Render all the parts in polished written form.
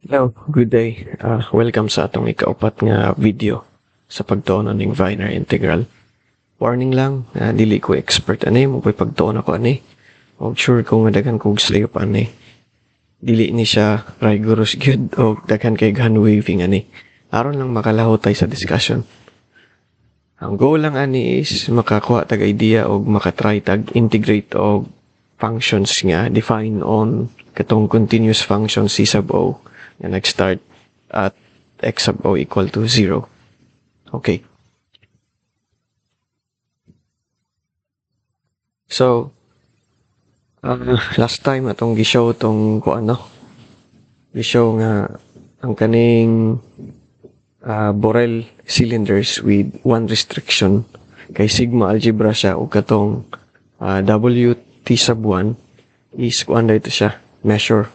Hello, good day. Welcome sa atong ikaupat nga video sa pagtuon aning Wiener integral. Warning lang, dili ko expert ani, mo pagtuon ako ani. Og sure ko nga daghan kog sayop ani. Dili ni siya rigorous gyud og daghan kay hand waving ani. Aron lang makalahutay sa discussion. Ang goal lang ani is makakuha tag idea og makatry tag integrate og functions nga define on katong continuous function c sub o nga nag-start at x sub o equal to 0. Okay. So, last time atong gi-show tong kuan, no? Gi-show nga ang kaning Borel cylinders with one restriction kay sigma algebra siya ug katong W T sub 1 is kuan dito siya, measure.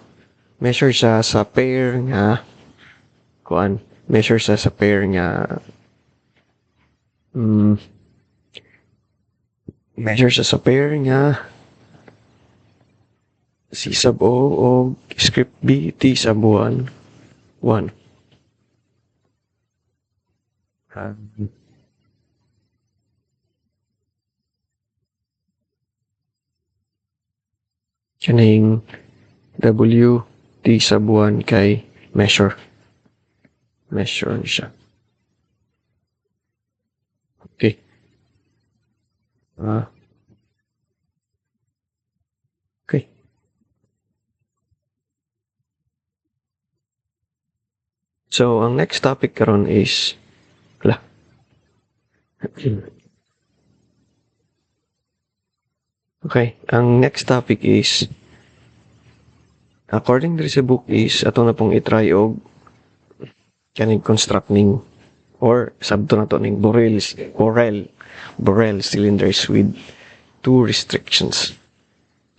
Measure siya sa pair nga kuan, measure siya sa pair nga measure siya sa pair nga C sub O o script B T sub 1 1. Kaning W T sub 1 kay measure. Measure siya. Okay. Okay. So, ang next topic karon is wala. Okay, ang next topic is according diri sa book is ato na pong i-try og kaning construct ning or sabto na to ning Borel cylinders with two restrictions.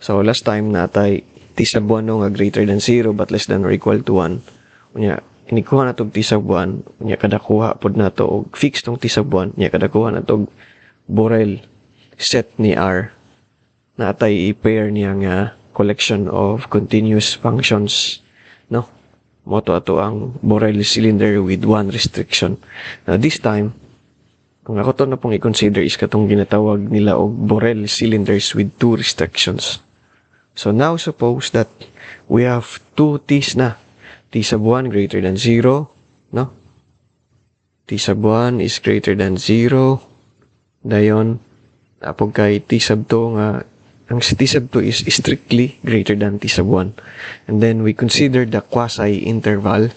So last time natay T sub 1 no nga greater than 0 but less than or equal to 1. Unya inikuha na tog T sub 1, unya kada kuha pod nato og fix tong T sub 1, unya kada kuha na tog Borel set ni R. Natay i-pair niya nga collection of continuous functions, no? Mo to ato ang Borel cylinder with one restriction. Now this time, kung ako to na pong i-consider is katong ginatawag nila og Borel cylinders with two restrictions. So now suppose that we have two t's na. T sub 1 greater than 0, no? T sub 1 is greater than 0. Dayon, apog kay T sub 2 nga ang T sub 2 is strictly greater than T sub 1. And then we consider the quasi-interval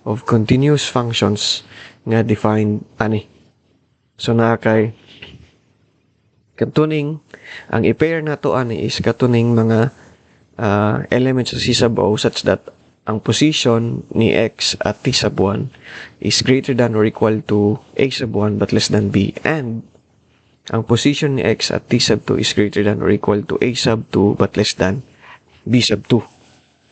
of continuous functions nga defined ani. So naa kay katuning ang i-pair nato ani is katuning mga elements sa C sub O such that ang position ni x at T sub 1 is greater than or equal to A sub 1 but less than B, and ang position ni x at T sub 2 is greater than or equal to A sub 2 but less than B sub 2.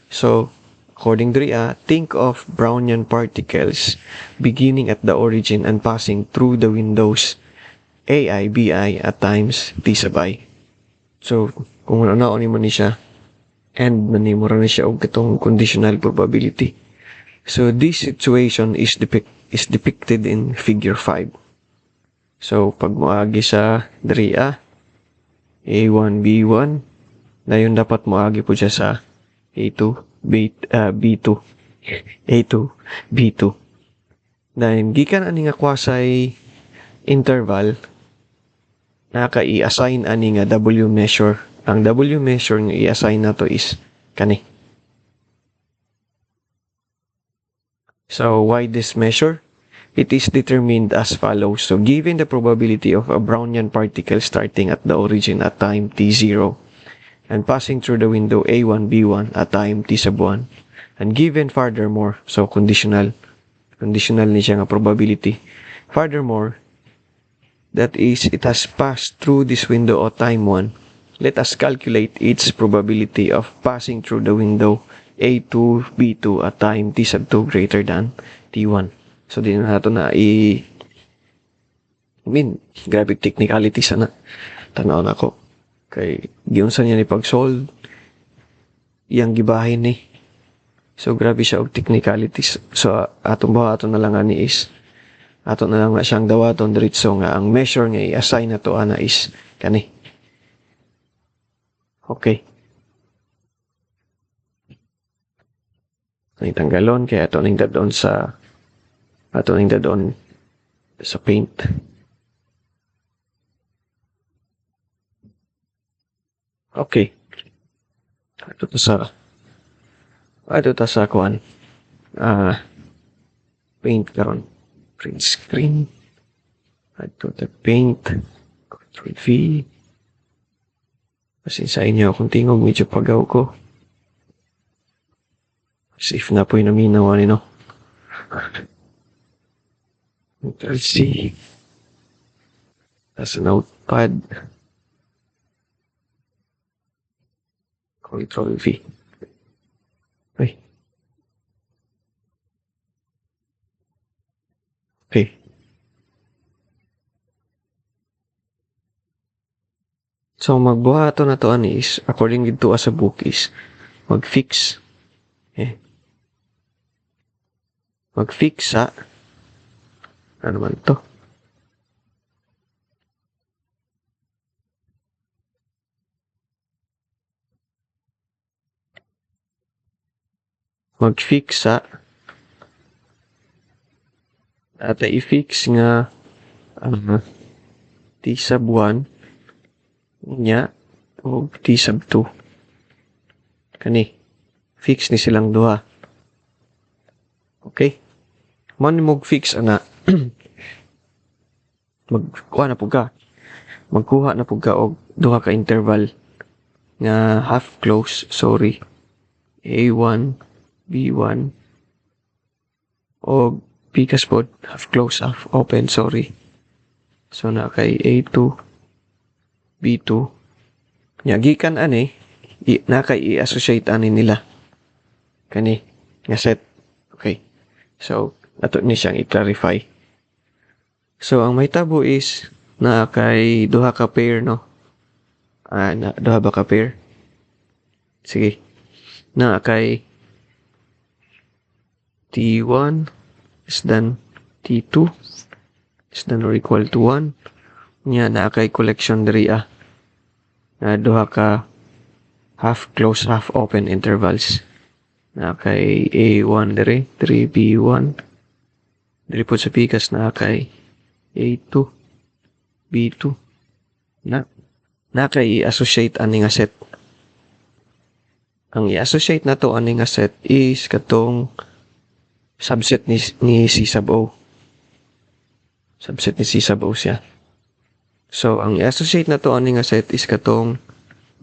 So, according to Ria, think of Brownian particles beginning at the origin and passing through the windows AI, BI at times T sub I. So, kung ano ni mo ni siya, and nanimura ni siya og katong conditional probability. So, this situation is depicted in figure 5. So, pag moagi sa diri, A1, B1, dayon dapat moagi po siya sa A2, B, B2, A2, B2. Dayon, gikan ani nga quasi interval, naka i-assign ani nga W measure. Ang W measure nga i-assign nato is kani. So, why this measure? It is determined as follows. So, given the probability of a Brownian particle starting at the origin at time t0 and passing through the window A1, B1 at time t sub 1, and given furthermore, so conditional ni siya nga probability. Furthermore, that is, it has passed through this window at time 1. Let us calculate its probability of passing through the window A2, B2 at time t sub 2 greater than t1. So, di na nato na I mean, grabe technicality sana. Tanaw na ko. Kay, giunsa niya ni pag-solve, iyang gibahin ni. So grabe siya og technicalities. So atong buhaton na lang ani is ato na lang na siyang dawaton diretso nga ang measure nga i-assign nato ana is kani. Okay. Ay tanggalon kay ato ning dadon sa paint. Okay. Ato ta sa kuan. Paint karon. Print screen. Ato ta paint. Control V. Pasensya inyo akong tingog, medyo pagaw ko. Safe na po yung naminaw ani, no? Control C. Tapos notepad. Control V. Ay. Okay. So magbuhato na to ani is according dito sa book is mag-fix. Eh. Mag-fix sa ano man to? Mag-fix sa at i-fix nga T sub 1 nya o T sub 2. Kani fix ni silang duha. Okay, mo ni mog fix ana, magkuha na pud ka og duha ka interval nga half close, sorry, A1 B1 og pikas pod half close half open, sorry. So na kay A2 B2 nya gikan ani na kay i-associate ani nila kani nga set. Okay, so ato ni siyang i-clarify. So ang mahitabo is na kay duha ka pair, no? Na, duha ba ka pair? Sige. Na kay T1 is than T2 is than or equal to 1. Nya na kay collection diri na duha ka half close half open intervals. Na kay A1 diri, 3B1 diri po sa pikas na kay A2 B2 na kay i-associate ani nga set. Ang i-associate na to ani nga set is katong subset ni C sub O. Subset ni C sub O siya. So, ang i-associate na to ani nga set is katong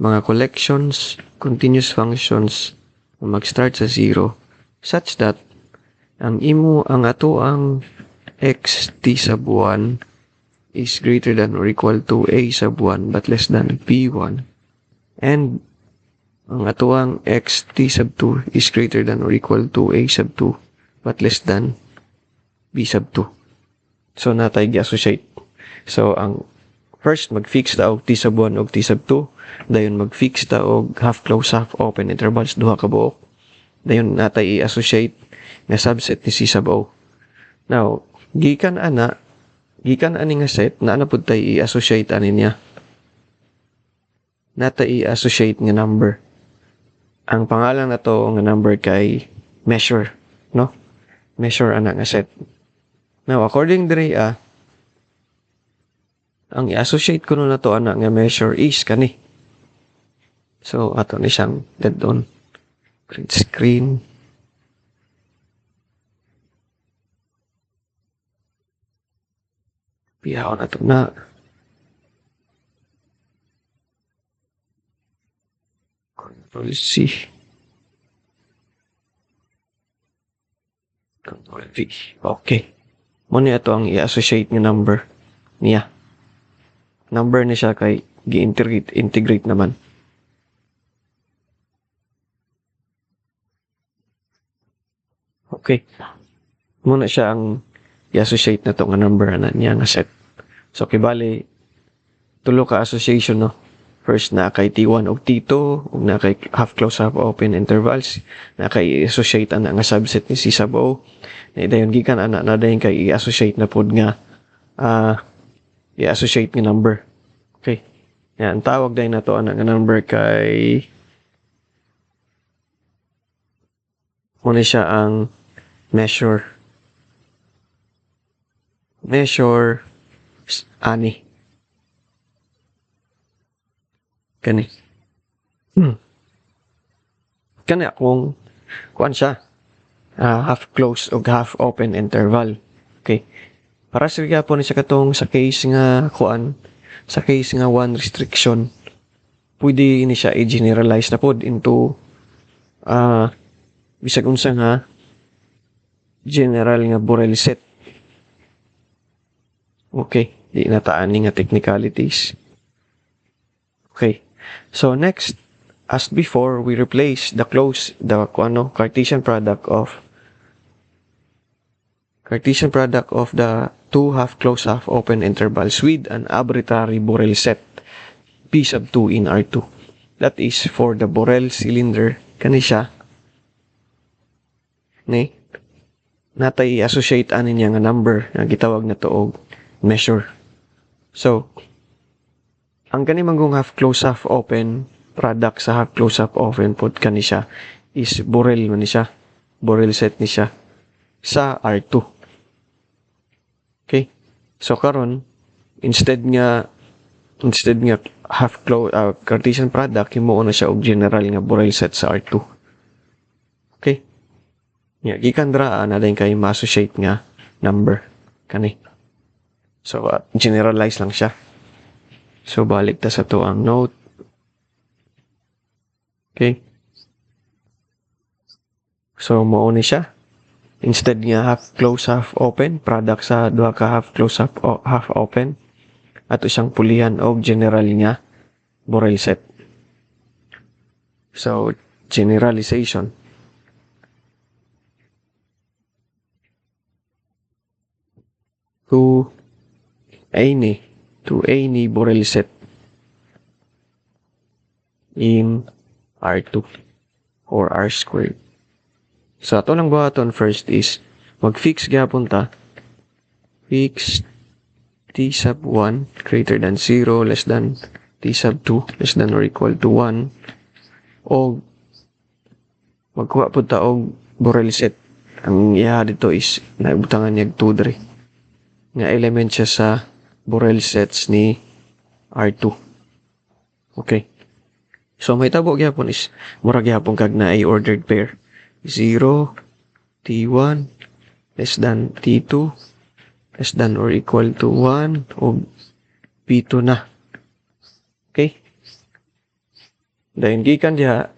mga collections, continuous functions na mag-start sa 0 such that ang ato ang x t sub 1 is greater than or equal to a sub 1 but less than b1, and ang ato ang x t sub 2 is greater than or equal to a sub 2 but less than b sub 2. So, natay gi-associate. So, ang first, mag-fix ta og t sub 1 og t sub 2. Dayon, mag-fix ta og half close, half open intervals, duha ka buok. Dayon, natay i-associate nga subset ni C sub O. Now, gikan ani nga set, na ana pud tay i-associate ani niya. Natay i-associate nga number. Ang pangalan na to nga number kay measure, no? Measure ana nga set. Now, according diri ang i-associate kuno na to ana nga measure is kani. So, ato ni siyang dead on. Print screen. Piyaon na to na. Control C. Control V. Okay. Muna ito ang i-associate nga number niya. Number ni siya kay gi-integrate, integrate naman. Okay. Muna siya ang i-associate na to nga number na niya nga set. So, kibali, tulo ka association, no? First na kay T1 og T2 ug na kay half close half open intervals na kay associate ana nga subset ni C sub O na dayon gikan ana na dayon kay i-associate na pod nga i-associate nga number. Okay. Yan, ang tawag dayon nato ana nga number kay muna siya ang measure. Measure ani. Kani. Kani akong kuan siya. Half close o half open interval. Okay. Para sa gyapon ni siya katong sa case nga kuan, sa case nga one restriction, pwede ni siya i-generalize na pod into bisag unsa nga general nga Borel set. Okay, di na ta ani nga technicalities. Okay. So next, as before, we replace the close the kuano Cartesian product of the two half close half open intervals with an arbitrary Borel set P sub 2 in R2. That is for the Borel cylinder kani siya ni natay i-associate ani niya nga number nga gitawag na to og measure. So ang kani manggong half close half open product sa half close half open pod kani siya is Borel man ni siya. Borel set ni siya sa R2. Okay? So karon instead nga half close Cartesian product, himuon na siya og general nga Borel set sa R2. Okay? Nya gikan dra na din kay ma-associate nga number kani. So generalize lang siya. So balik ta sa to ang note. Okay. So mao ni siya. Instead nga half close half open product sa duha ka half close half open, ato siyang pulihan og general nga Borel set. So generalization. To any Borel set in R2 or R squared. So ato lang buhaton first is mag-fix gyapon ta. Fix t sub 1 greater than 0 less than t sub 2 less than or equal to 1 og magkuha pud ta og Borel set. Ang iya dito is naibutangan niya 2 diri nga element siya sa Borel sets ni R2. Okay. So may tabo gyapon is mura gyapon kag naay ordered pair 0 t1 less than t2 less than or equal to 1 og p2 na. Okay? Dayon gikan diha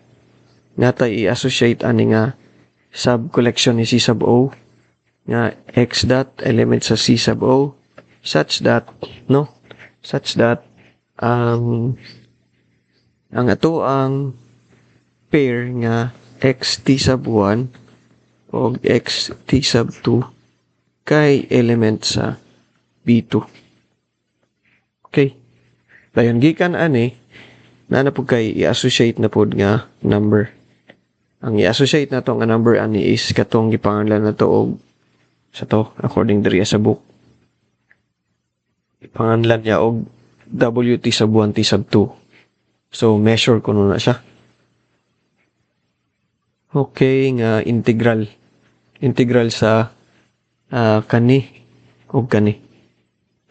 natay i-associate ani nga sub collection ni C sub O nga x dot element sa C sub O such that no such that ang ato ang pair nga x t sub 1 og x t sub 2 kay element sa B2. Okay. Dayon gikan ani naa na pud kay i-associate na pud nga number. Ang i-associate na to nga number ani is katong gipanganlan na to og sa to according diri sa book. Ipanganlan niya og WT sub 1 T sub 2. So measure kuno na siya. Okay nga integral. Integral sa kani og kani.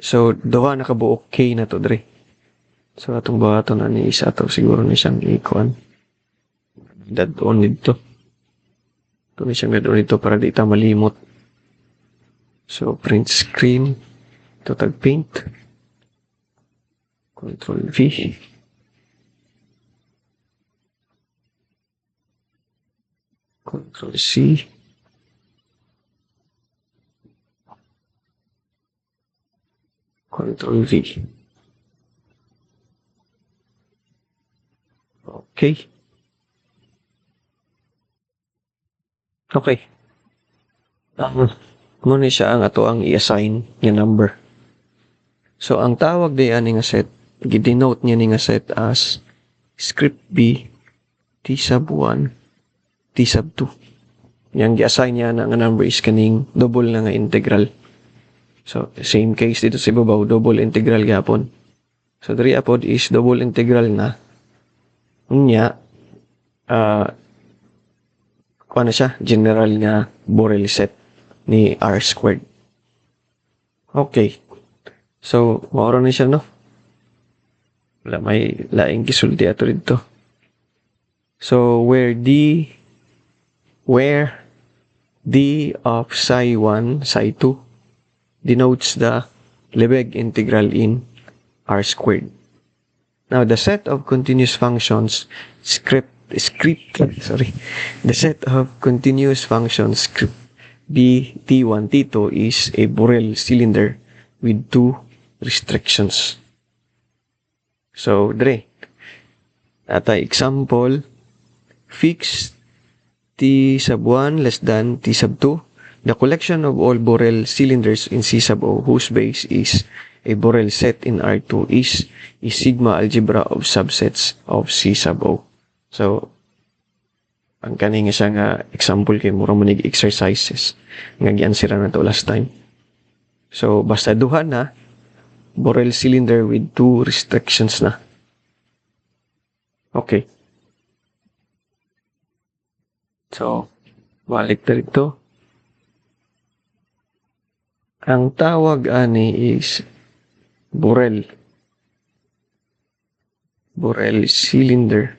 So duha na kabuok k na to diri. So atong buhaton ani isa to siguro ni siyang ikuan. Dad-on didto. Ito ni siyang dad-on dito para di ta malimot. So print screen to tag paint. Control V. Control C. Control V. Okay. Okay. Muna siya ang ato ang i-assign nga number. So ang tawag di ani nga set Gi-denote niya ni nga set as script B T sub 1 T sub 2. Yang gi-assign niya na nga number is kaning double na nga integral. So, same case dito sa ibabaw, double integral gyapon. So, diri pod is double integral na. Unya, kuha na siya, general nga Borel set ni R squared. Okay. So, mao na siya, no? Wala may laing gisulti ato dito. So, where d of psi 1, psi 2 denotes the Lebesgue integral in R squared. Now, the set of continuous functions script script sorry, the set of continuous functions script B T1 T2 is a Borel cylinder with two restrictions. So, dre, atay example, fix T sub 1 less than T sub 2. The collection of all Borel cylinders in C sub O whose base is a Borel set in R2 is a sigma algebra of subsets of C sub O. So, ang kaning isa nga example kay mura mo nig exercises nga gi-answeran na to last time. So, basta duha na, Borel cylinder with two restrictions na. Okay. So, balik na dito. Ang tawag ani is Borel. Borel cylinder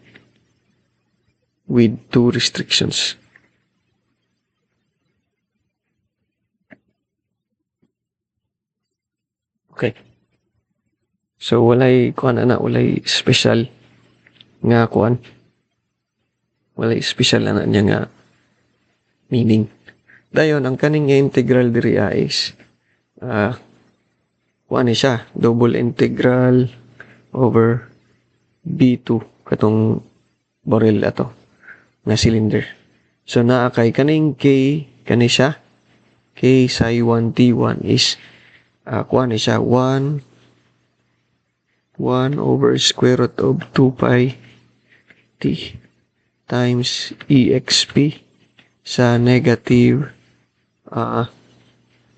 with two restrictions. Okay. So walay kuan ana, walay special nga kuan. Walay special ana niya nga meaning. Dayon ang kaning nga integral diri is kuan ni siya, double integral over B2 katong Borel ato nga cylinder. So naa kay kaning K kani siya, K psi 1 T1 is kuan ni siya 1 over square root of 2 pi t times exp sa negative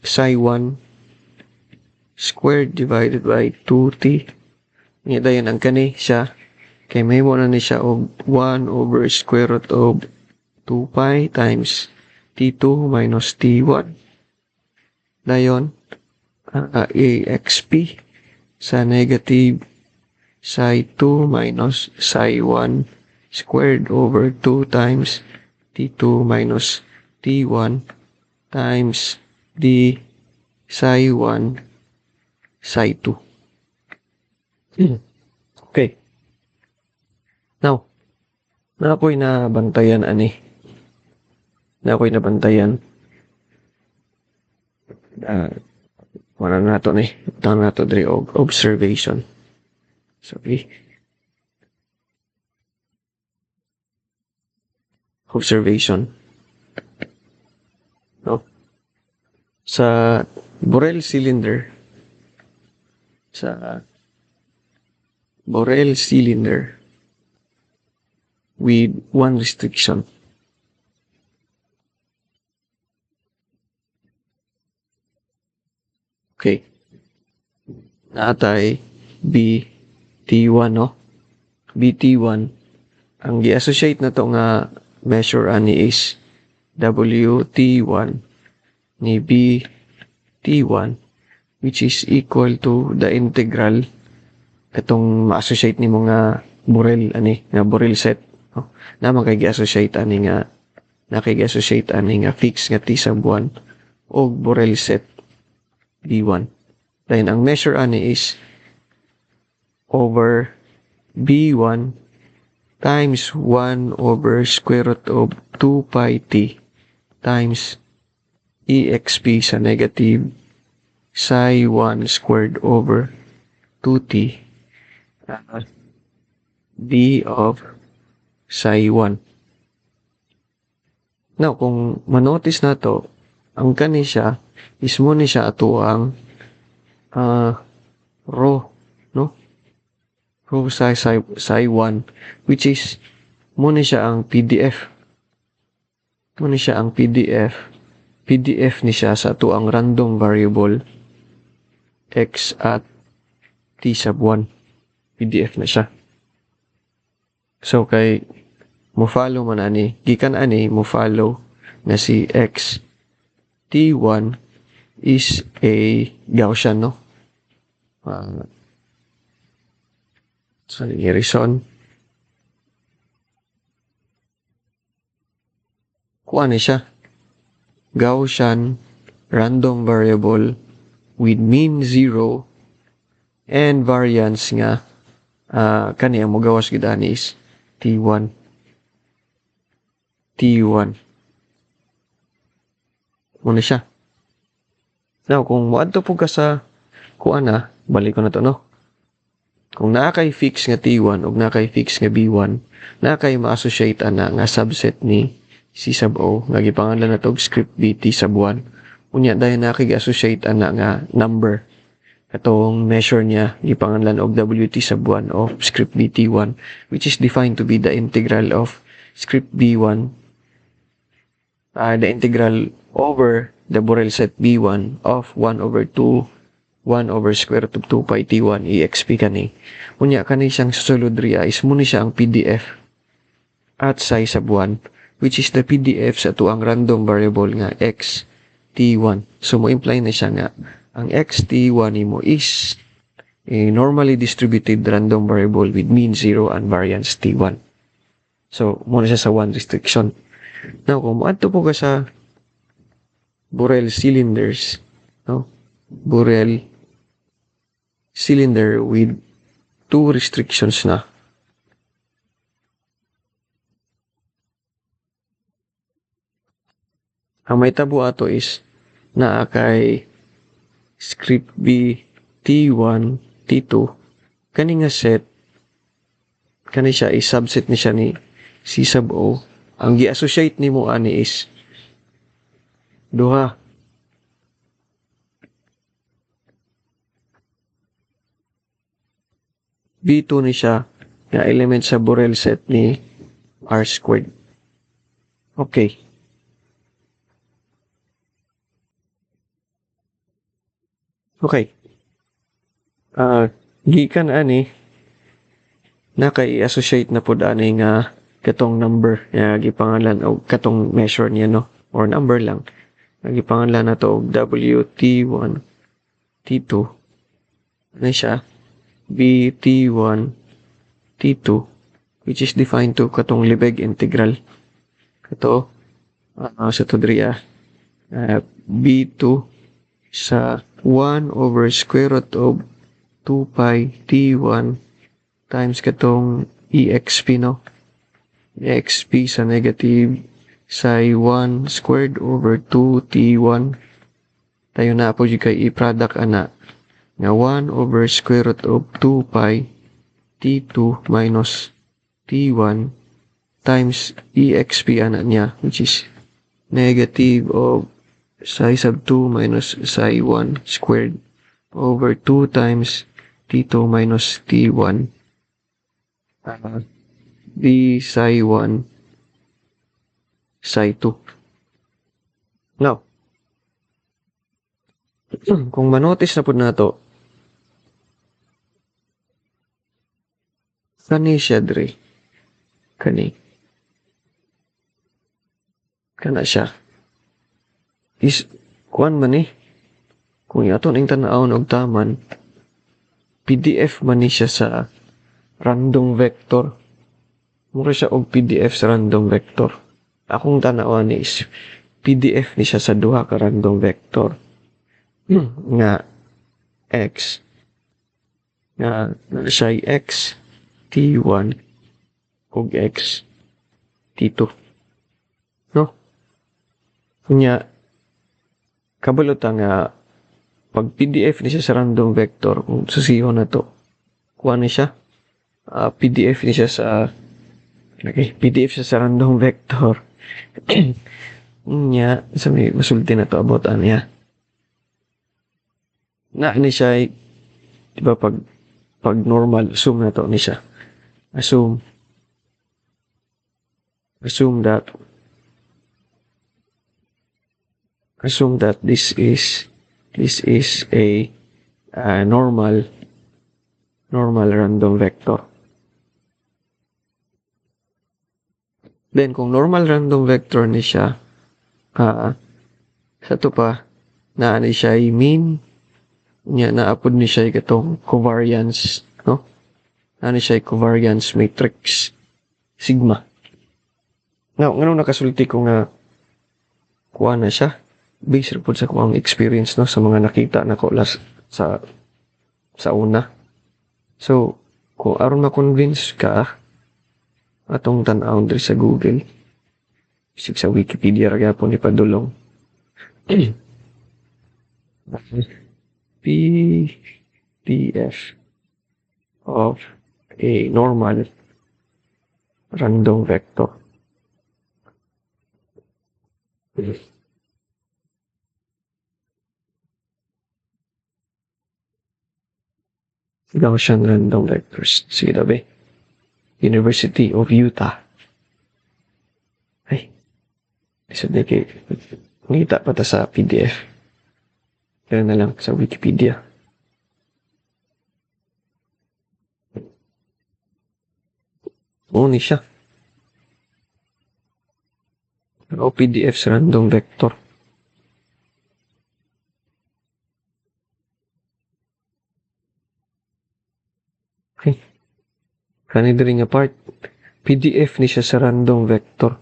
psi 1 squared divided by 2t. Nga dayon ang kani siya kay mahimo na ni siya og 1 over square root of 2 pi times t2 minus t1. Dayon exp sa negative psi 2 minus psi 1 squared over 2 times t2 minus t1 times d psi 1 psi 2. Okay. Now, na ako'y nabantayan ani. Na ako'y nabantayan. Wala na nato ni. Tawag nato diri og observation. Sorry. Observation. No? Sa Borel cylinder, sa Borel cylinder with one restriction. Okay. Naatay BT1, no? BT1. Ang gi-associate na to nga measure ani is WT1 ni BT1, which is equal to the integral itong ma-associate nimo nga Borel ani nga Borel set, no? Naman kay gi-associate ani nga na kay gi-associate ani nga fix nga T sub 1 og Borel set B1. Then ang measure ani is over B1 times 1 over square root of 2 pi t times exp sa negative psi 1 squared over 2t d of psi 1. Now, kung manotice na to, ang kani siya is mo ni siya ato ang rho, no? Rho psi psi, psi 1, which is mao ni siya ang PDF. Mao ni siya ang PDF. PDF ni siya sa atoang random variable x at t sub 1. PDF na siya. So kay mo follow man ani, gikan ani mo follow na si x t1 is a Gaussian, no? So, reason. Kuha ni siya. Gaussian random variable with mean 0 and variance nga kani ang mogawas gid ani is T1. T1. Mao na siya. Now, kung moadto pud ka sa kuan na, balik ko na to, no? Kung naa kay fix nga T1 ug naa kay fix nga B1, naa kay ma-associate ana nga subset ni C sub O nga gipangalan na to og script B T sub 1. Unya dayon naa kay gi-associate ana nga number, katong measure niya gipangalan og WT sub 1 of script B T1, which is defined to be the integral of script B1, the integral over the Borel set B1 of 1 over 2 1 over square root of 2 pi T1 EXP kani. Unya kani siyang susulod riya is mao ni siya ang PDF at psi sub 1, which is the PDF sa atoang random variable nga x T1. So mo imply na siya nga ang x T1 nimo is a normally distributed random variable with mean 0 and variance T1. So mao na siya sa one restriction. Now kung moadto pud ka sa Borel cylinders, no? Borel cylinder with two restrictions na. Ang may tabo ato is naa kay script B T1 T2 kani nga set, kani siya is subset ni siya ni C sub O. Ang gi-associate nimo ani is duha. B2 ni siya nga element sa Borel set ni R squared. Okay. Okay. Gikan ani naka-i-associate na pud ani nga katong number nga gipangalan og katong measure niya, no, or number lang nga gipangalan na to og WT1 T2. Ano siya? BT1 T2, which is defined to katong Lebesgue integral kato sa to diri, B2 sa 1 over square root of 2 pi T1 times katong EXP, no? EXP sa negative psi 1 squared over 2 T1. Tayo na po kay i-product ana nga 1 over square root of 2 pi T2 minus T1 times EXP ana niya, which is negative of psi sub 2 minus psi 1 squared over 2 times T2 minus T1, B psi 1 psi 2. Now, kung manotice na pud nato, kani siya dre, kani, kana siya, is, kuan man ni, kung ato ning tan-awon og taman, PDF man ni siya sa random vector. Mura siya og PDF sa random vector. Akong tan-awan ni is PDF ni siya sa duha ka random vector nga x, nga siya ay x T1 ug x T2, no? Unya kabalo ta nga pag PDF ni siya sa random vector, kung susihon na to, kuha ni siya, PDF ni siya sa, okay, PDF siya sa random vector. Unya sa may masulti na to about aniya na ni siya, di ba, pag Pag normal, assume na to ni siya. Assume that this is a normal random vector. Then kung normal random vector ni siya, sa to pa naa ni siya mean nya, naapod ni siya katong covariance, no? Naa ni siya covariance matrix sigma. Now, ngano nakasulti ko nga kuha na siya? Based pud sa kuang experience, no, sa mga nakita nako last sa una. So, kung aron ma-convince ka, atong tan-awon diri sa Google. Bisag sa Wikipedia ra gyapon ipadulong. PDF of a normal random vector. Gaussian random vectors. Sige daw. University of Utah. Ay. Lisod na kay ngita pa ta sa PDF. Pero na lang sa Wikipedia. Oo ni siya. O PDF sa random vector. Okay. Kani diri nga part, PDF ni siya sa random vector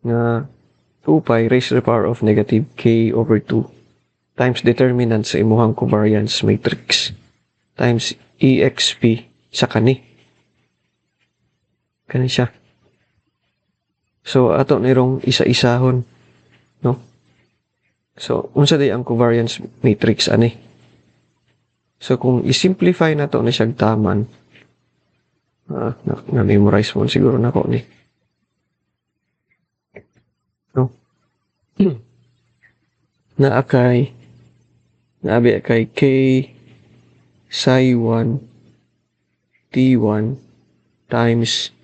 nga 2 pi raised to the power of negative k over 2 times determinant sa imuhang covariance matrix times exp sa kani. Kani siya. So, ato nirong isa-isahon, no? So, unsa day ang covariance matrix ani? So, kung i-simplify na to na siyang taman, na-memorize mo siguro nako ni. No? Naa kay, naabi kay k psi 1 t1 times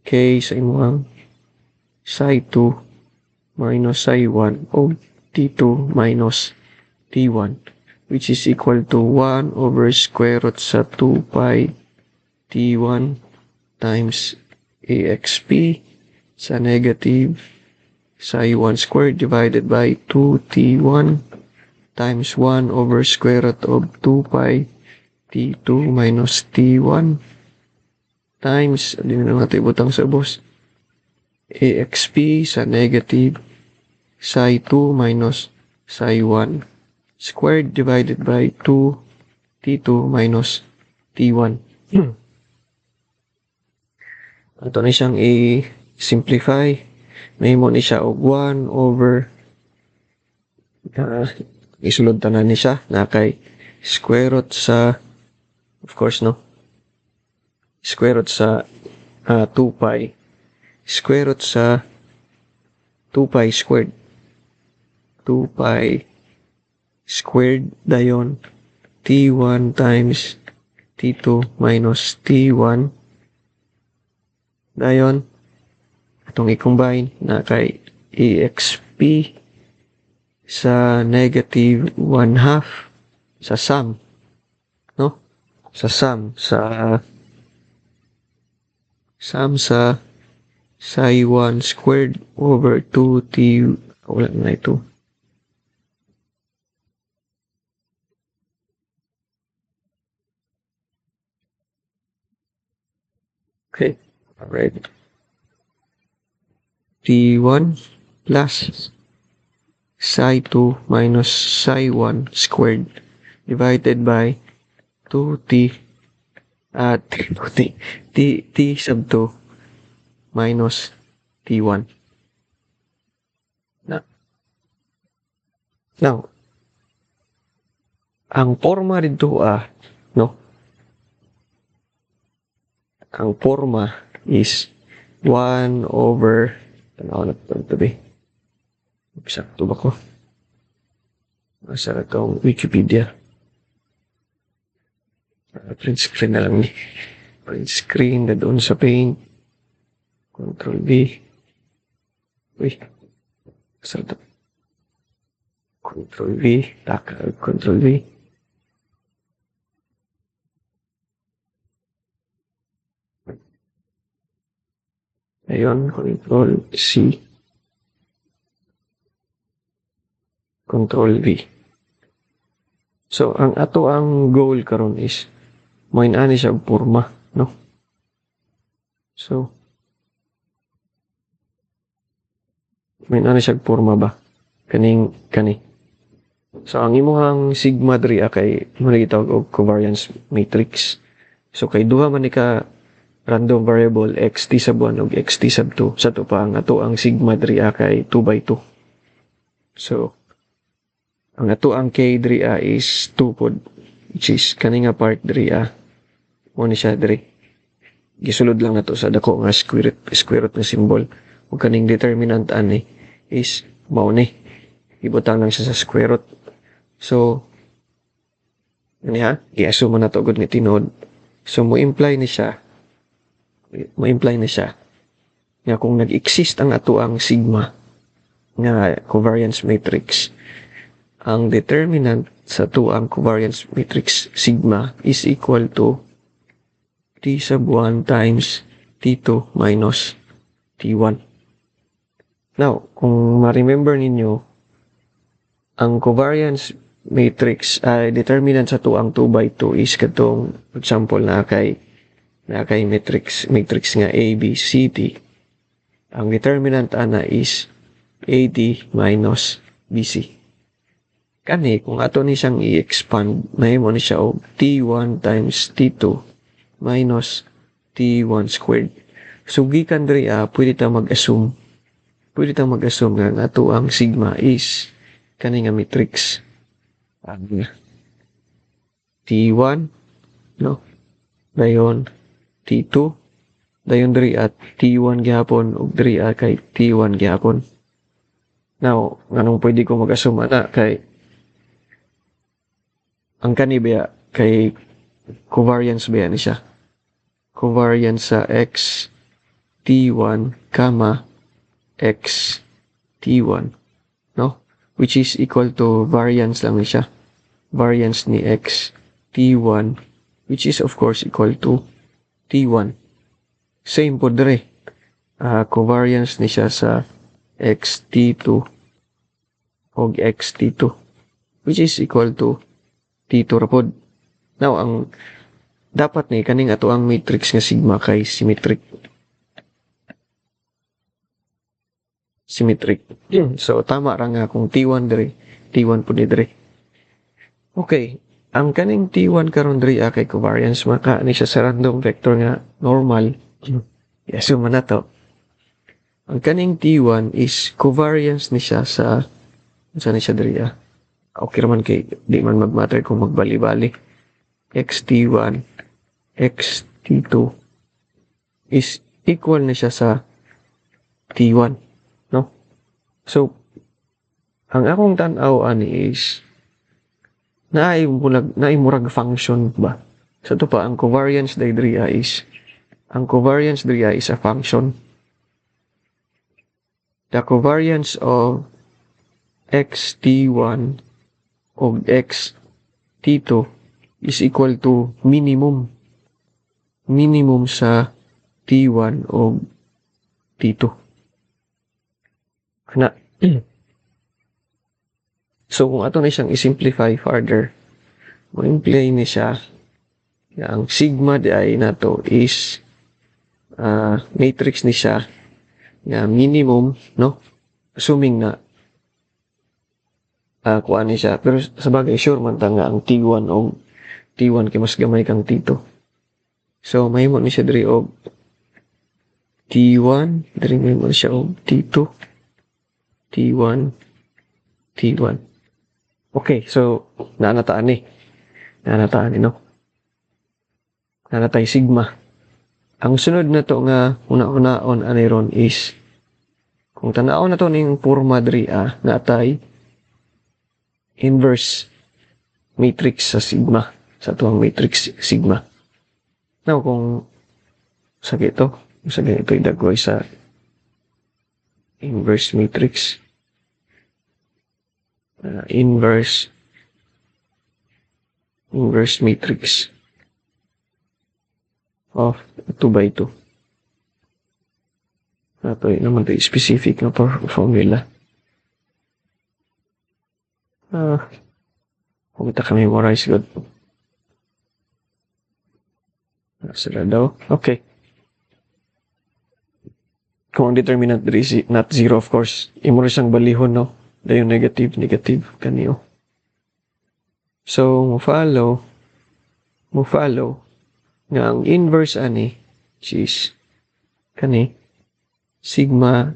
k sa imuhang psi 2 minus psi 1 o t2 minus t1, which is equal to 1 over square root sa 2 pi t1 times axp sa negative psi 1 squared divided by 2t1 times 1 over square root of 2 pi t2 minus t1 times, hindi na natin ibutang sa ubos, axp sa negative psi 2 minus psi 1 squared divided by 2 t2 minus t1. Ato ni siyang i-simplify. Mahimo ni siya og 1 over isulod tanan ni siya na kay square root sa, of course, no, square root sa 2 pi, square root sa 2 pi squared, 2 pi squared dayon t1 times t2 minus t1 dayon atong i-combine na kay exp sa negative 1/2 sa sum, no, sa sum sa psi 1 squared over 2t, wala na ito. Okay, alright. T1 plus psi 2 minus psi 1 squared divided by 2t at 2t t, t sub 2 minus t1. Now, ang forma dito, no? Ang forma is 1 over, tanaw na ito be. Eksakto ba ko? Asa na itong Wikipedia? Print screen na lang ni. Print screen na doon sa Paint. Control V. Uy. Sarap. Control V. Taka, Control V. Ayun, Control C. Control V. So, ang ato ang goal karon is moin-ani siya og porma, no? So, moin-ani siya og porma ba? Kaning kani. So, ang imuhang sigma diri kay mo na gitawag og covariance matrix. So, kay duha man ni ka random variable x t sub 1 ug x t sub 2. Sa to pa ang ato ang sigma diri kay 2 by 2. So, ang ato ang k diri is 2 pod, which is kani nga part diri mo ni siya diri. Gisulod lang nato sa dako nga square root nga symbol. Ug kaning determinant ani is mao ni. Ibutang lang siya sa square root. So, ani ha, i-assume na to gud ni tinuod. So, mo-imply ni siya nga kung nag-exist ang ato ang sigma nga covariance matrix, ang determinant sa ato ang covariance matrix sigma is equal to t sub 1 times t2 minus t1. Now, kung ma-remember ninyo, ang covariance matrix ay determinant sa ato ang 2 by 2 is katong, for example, na kay matrix nga A, B, C, D. Ang determinant ana is AD minus BC. Kani, kung ato ni siyang i-expand, mahimo ni siya og T1 times T2 minus T1 squared. So, gikan diri, pwede ta mag-assume nga ang ato ang sigma is kani nga matrix. Ang T1, no? Dayon T2, dayon diri at T1 gihapon ug diri kay T1 gihapon. Now, nganong pwede ko mag-assume ana kay ang kani ba kay covariance ba ni siya? Covariance sa x T1 comma x T1, no? Which is equal to variance lang ni siya. Variance ni x T1, which is of course equal to T1. Same po dire. Covariance ni siya sa x T2 og x T2, which is equal to T2 ra pod. Now, ang dapat ni kaning ato ang matrix nga sigma kay symmetric. Symmetric. So, tama ra nga kung T1 dire, T1 pud ni dire. Okay, ang kaning T1 karon diri kay covariance maka ni siya sa random vector nga normal. I-assume na to. Ang kaning T1 is covariance ni siya sa unsa ni siya diri ah. Okay ra man kay di man magmatter kung magbali-bali. Xt1 xt2 is equal ni siya sa T1, no? So, ang akong tan-aw ani is naay murag function ba. Sa to pa ang covariance diri is ang covariance diri is a function. The covariance of xt1 og xt2 is equal to minimum sa T1 og T2. Na. So kung ato na siyang i-simplify further, mo-imply ni siya nga ang sigma di ay nato is matrix ni siya nga minimum, no? Assuming na kuan ni siya, pero sa bagay sure man ta nga ang T1 og T1 kay mas gamay kang T2. So mahimo ni siya diri og T1, diri mahimo ni siya og T2, T1, T1. Okay, so naanataan ni. Naanataan ni, no? Naanatay sigma. Ang sunod na to nga una-unaon ani ron is kung tan-awon na to ning porma diri natay inverse matrix sa sigma. sa atuang matrix sigma. Now, kung sa gito, sa ganito idagway sa inverse matrix, inverse matrix of 2 by 2. Ato naman ito specific nga formula. Ah, kung ita ka memorize good. Sila daw. Okay. Kung ang determinant diri is not zero, of course, imo rin siyang balihon, no? Dayon negative, negative, kaniyo. So, mo follow nga ang inverse ani, which is kani, sigma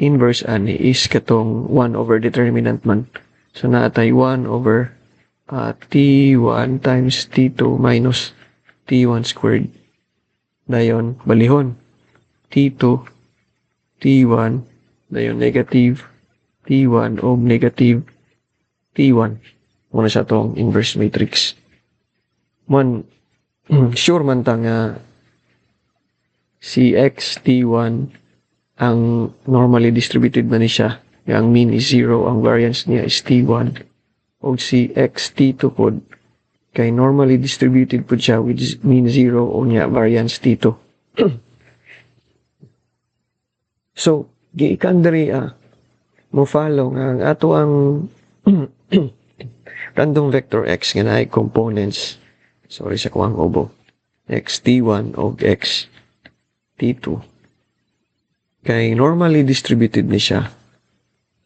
inverse ani is katong 1 over determinant man. So, naatay 1 over T1 times T2 minus T1 squared. Dayon, balihon. T2, T1, dayon negative T1 o negative T1. Muna siya tong inverse matrix. Man, sure man ta nga si X T1 ang normally distributed man ni siya. Nga ang mean is 0, ang variance niya is T1. O si X T2 pod kay normally distributed pod siya with mean 0 o niya variance T2. So, giikan diri mo follow nga ang ato ang random vector x nga naay components, sorry sa kuang obo, x t1 og x t2 kay normally distributed ni siya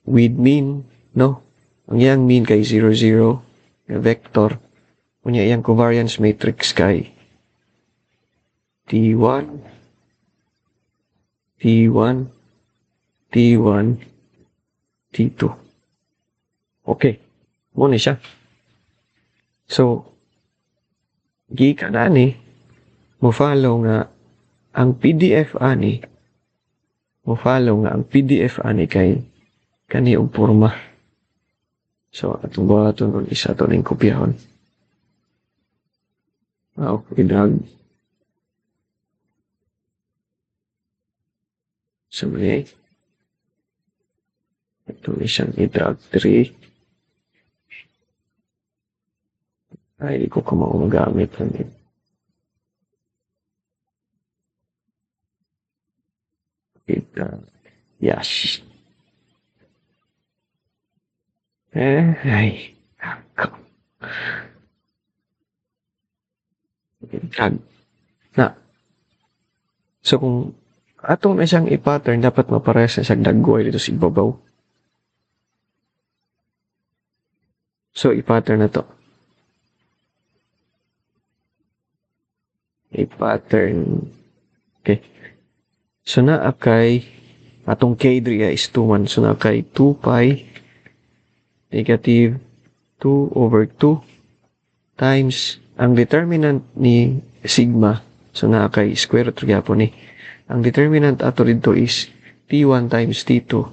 with mean, no, ang iyang mean kay 0 0 nga vector, unya iyang covariance matrix kay t1 t1 t1 t2. Okay, mo ni siya. So gikan ani mo follow nga ang PDF ani, mo follow nga ang PDF ani kay kani og porma. So atong buhaton nun isa to ning kopyahon. Ah, okay, dag. So may ito ni siyang i-drag 3. Ay, di ko kamao magamit ani. Kita. Yes. Eh, ay. Ako. Drag. Na. So, kung atong na siyang i-pattern, dapat maparehas na siyang dagway dito sa ibabaw. So, i-pattern na to. I-pattern. Okay. So, naa kay atong k diri is 2 man. So, naa kay 2 pi negative 2 over 2 times ang determinant ni sigma. So, naa kay square root gyapon ni. Ang determinant ato dito is T1 times T2.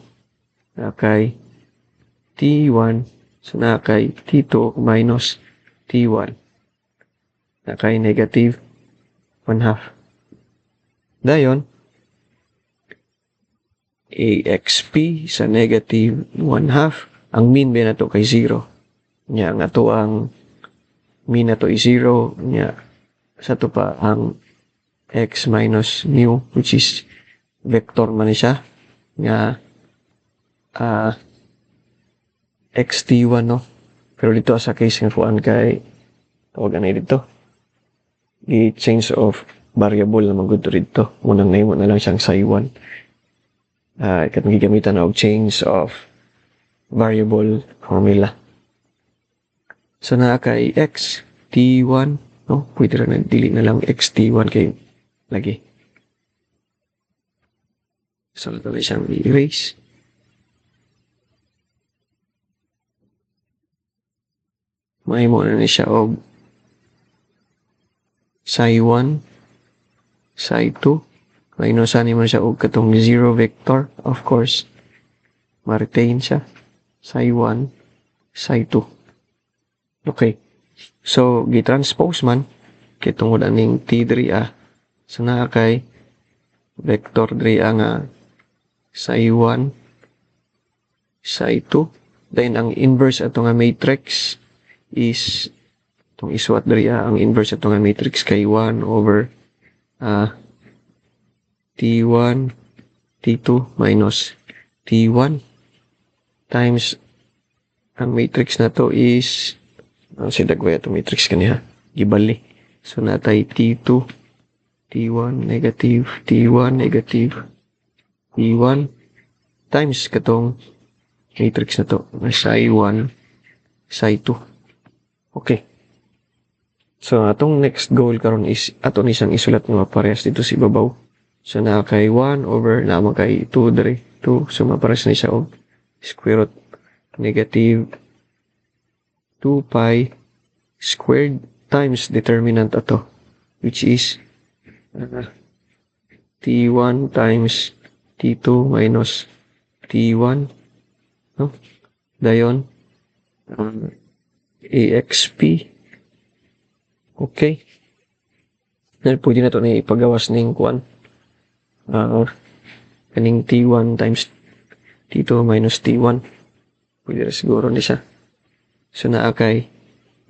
Naa kay T1. So, naa kay T2 minus T1. Naa kay negative 1/2. Dayon, AXP sa negative 1/2. Ang mean ba na to kay 0. Nya, ang ato ang mean na to is 0. Nya, sa to pa ang x minus mu, which is vector man ni siya nga xt1, no? Pero dito sa case nga kuan kay tawag ani dito, i-change of variable na magud dito, unang nahimo na lang siyang psi 1, katong gigamitan og change of variable formula. So naa kay x t1, no? Pwede ra na dili na lang x t1 kay lagi. So ito na siyang i-erase. Mahimo na ni siya og psi 1, psi 2. Minus ani man siya og katong 0 vector, of course. Ma-retain siya. Psi 1, psi 2. Okay. So, gi-transpose man kay tungod aning T diri ah. So naa kay vector diri nga psi 1 psi 2. Then ang inverse ato nga matrix is itong isuwat diri ang inverse ato nga matrix kay 1 over T1 T2 minus T1 times ang matrix na to is si dagway atong matrix kaniha gibali. So natay T2 T1 negative T1 negative T1 times katong matrix na to psi 1 psi 2. Okay. So atong next goal karon is ato ni siyang isulat nga parehas dito sa ibabaw. So naa kay 1 over naa man kay 2 diri 2, so maparehas ni siya og square root negative 2 pi squared times determinant ato, which is T1 times T2 minus T1, no? Dayon AXP. Okay. Then pwede na to na ipagawas ning kuan. Kaning T1 times T2 minus T1. Pwede na siguro ni siya. So naa kay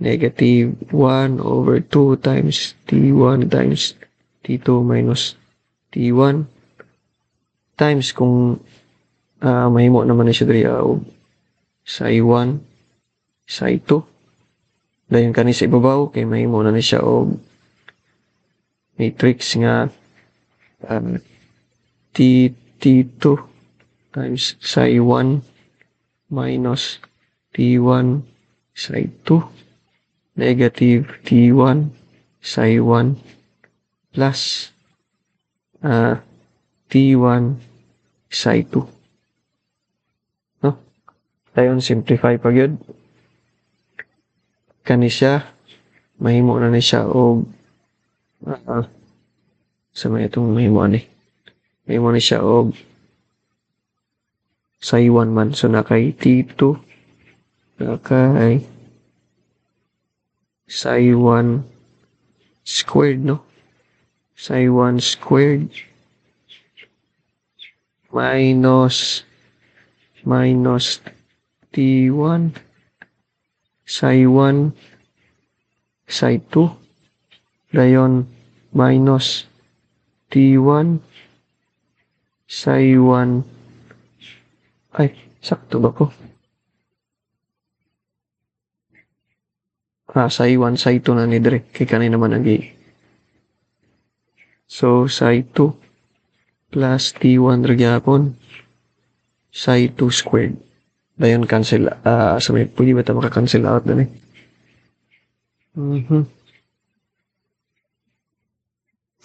negative 1 over 2 times T1 times T2 minus T1 times kung mahimo naman na siya diri og psi 1 psi 2. Dayon kani sa ibabaw kay mahimo na ni siya og matrix nga T T2 times psi 1 minus T1 psi 2 negative T1 psi 1 plus T1 psi 2. No? Dayon simplify pa gyud. Kani siya mahimo na ni siya og sa may itong mahimo ani. Mahimo ni siya og psi 1 man. So na kay T2 na kay psi 1 squared, no? Psi 1 squared minus minus T1 psi 1 psi 2 dayon minus T1 psi 1. Ay, sakto ba ko? Psi 1 psi 2 na ni dire kay kani naman ang gi. So psi 2 plus T1 ra gyapon psi 2 squared. Dayon cancel sa may pwede ba ta maka-cancel out dani?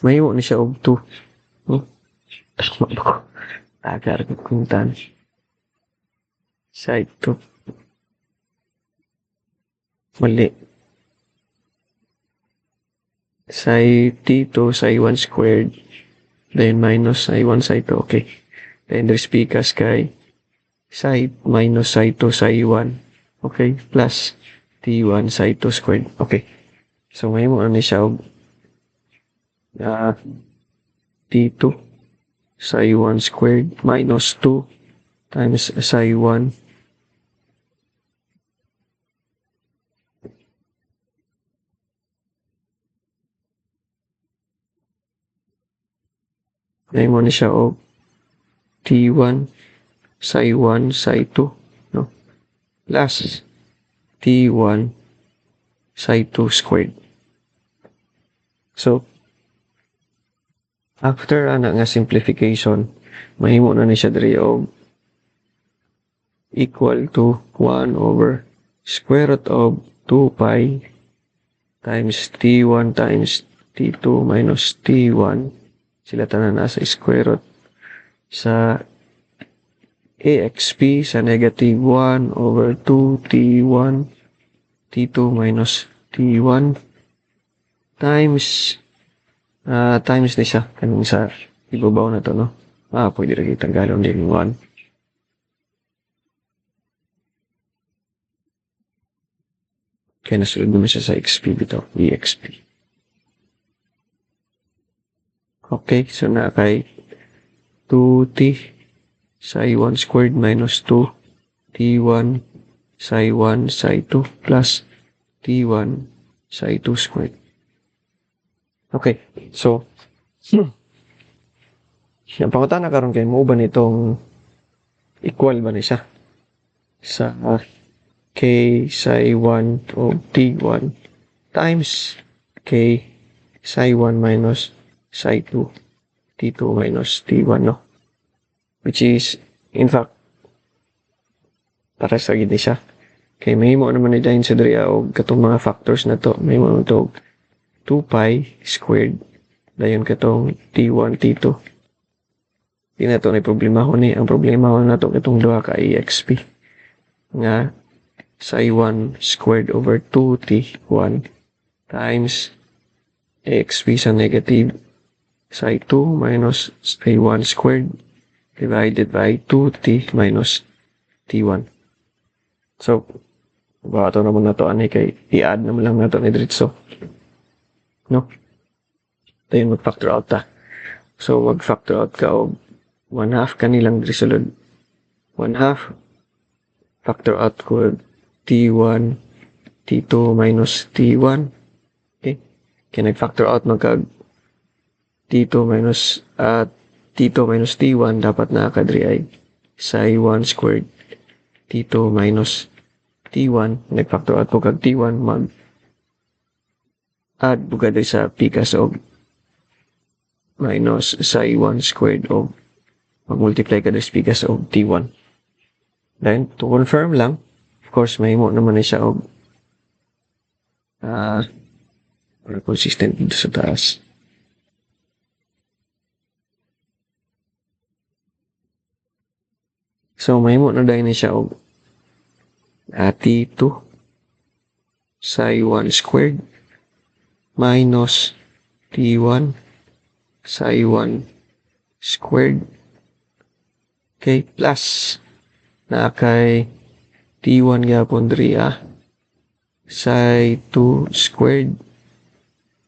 Mahimo ni siya og 2. No? Tama ba ko? Agar ko kuntan. Psi 2. Mali. Psi T2 psi 1 squared. Then minus psi 1 psi 2. Okay. Then there's pikas kay psi minus psi 2 psi 1. Okay. Plus T1 psi 2 squared. Okay. So mahimo na ni siya og T2 psi 1 squared minus 2 times psi 1 mahimo ni siya og T1 psi 1 psi 2, no? Plus T1 psi 2 squared. So after ana nga simplification, mahimo na ni siya diri og equal to 1 over square root of 2 pi times T1 times T2 minus T1. Sila tanan nasa square root sa AXP sa negative 1 over 2 T1 T2 minus T1 times times ni siya kaning sa ibabaw na to, no? Pwede ra kitang galon din 1. Kaya nasulod naman siya sa XP bitaw, EXP. Okay, so na kay 2t psi 1 squared minus 2 t1 psi 1 psi 2 plus t1 psi 2 squared. Okay, so ang pangutana karon kay mo ba nitong equal ba ni siya sa k psi 1 o t1 times k psi 1 minus psi 2 t2 minus t1, no? Which is, in fact, para sa gid siya kay mahimo naman ni dayon sa diri og katong mga factors na to. Mahimo naman to og 2 pi squared, dayon katong t1 t2. Di na to na problema ko ni. Ang problema ko na to katong duha ka exp nga psi 1 squared over 2 t1 times exp sa negative psi 2 minus psi 1 squared divided by 2t minus t1. So, bato naman na to ani kay i-add naman lang nato ni diretso. No? Dayon mag-factor out ta. So, mag-factor out ka og 1 half kanilang diri sulod. 1 half factor out ko t1 t2 minus t1. Okay? Kaya nag-factor out magkag t2 minus t2 minus t1, dapat na kadri ay psi 1 squared t2 minus t1. Nag-factor out po kag t1, mag add po ka sa pikas og minus psi 1 squared og mag-multiply ka diri sa pikas og t1. Then, to confirm lang, of course, mahimo naman na siya og consistent dito sa taas. So, mahimo na dahil na siya og T2 psi 1 squared minus T1 psi 1 squared, okay, plus na kay T1 gyapon diri psi 2 squared,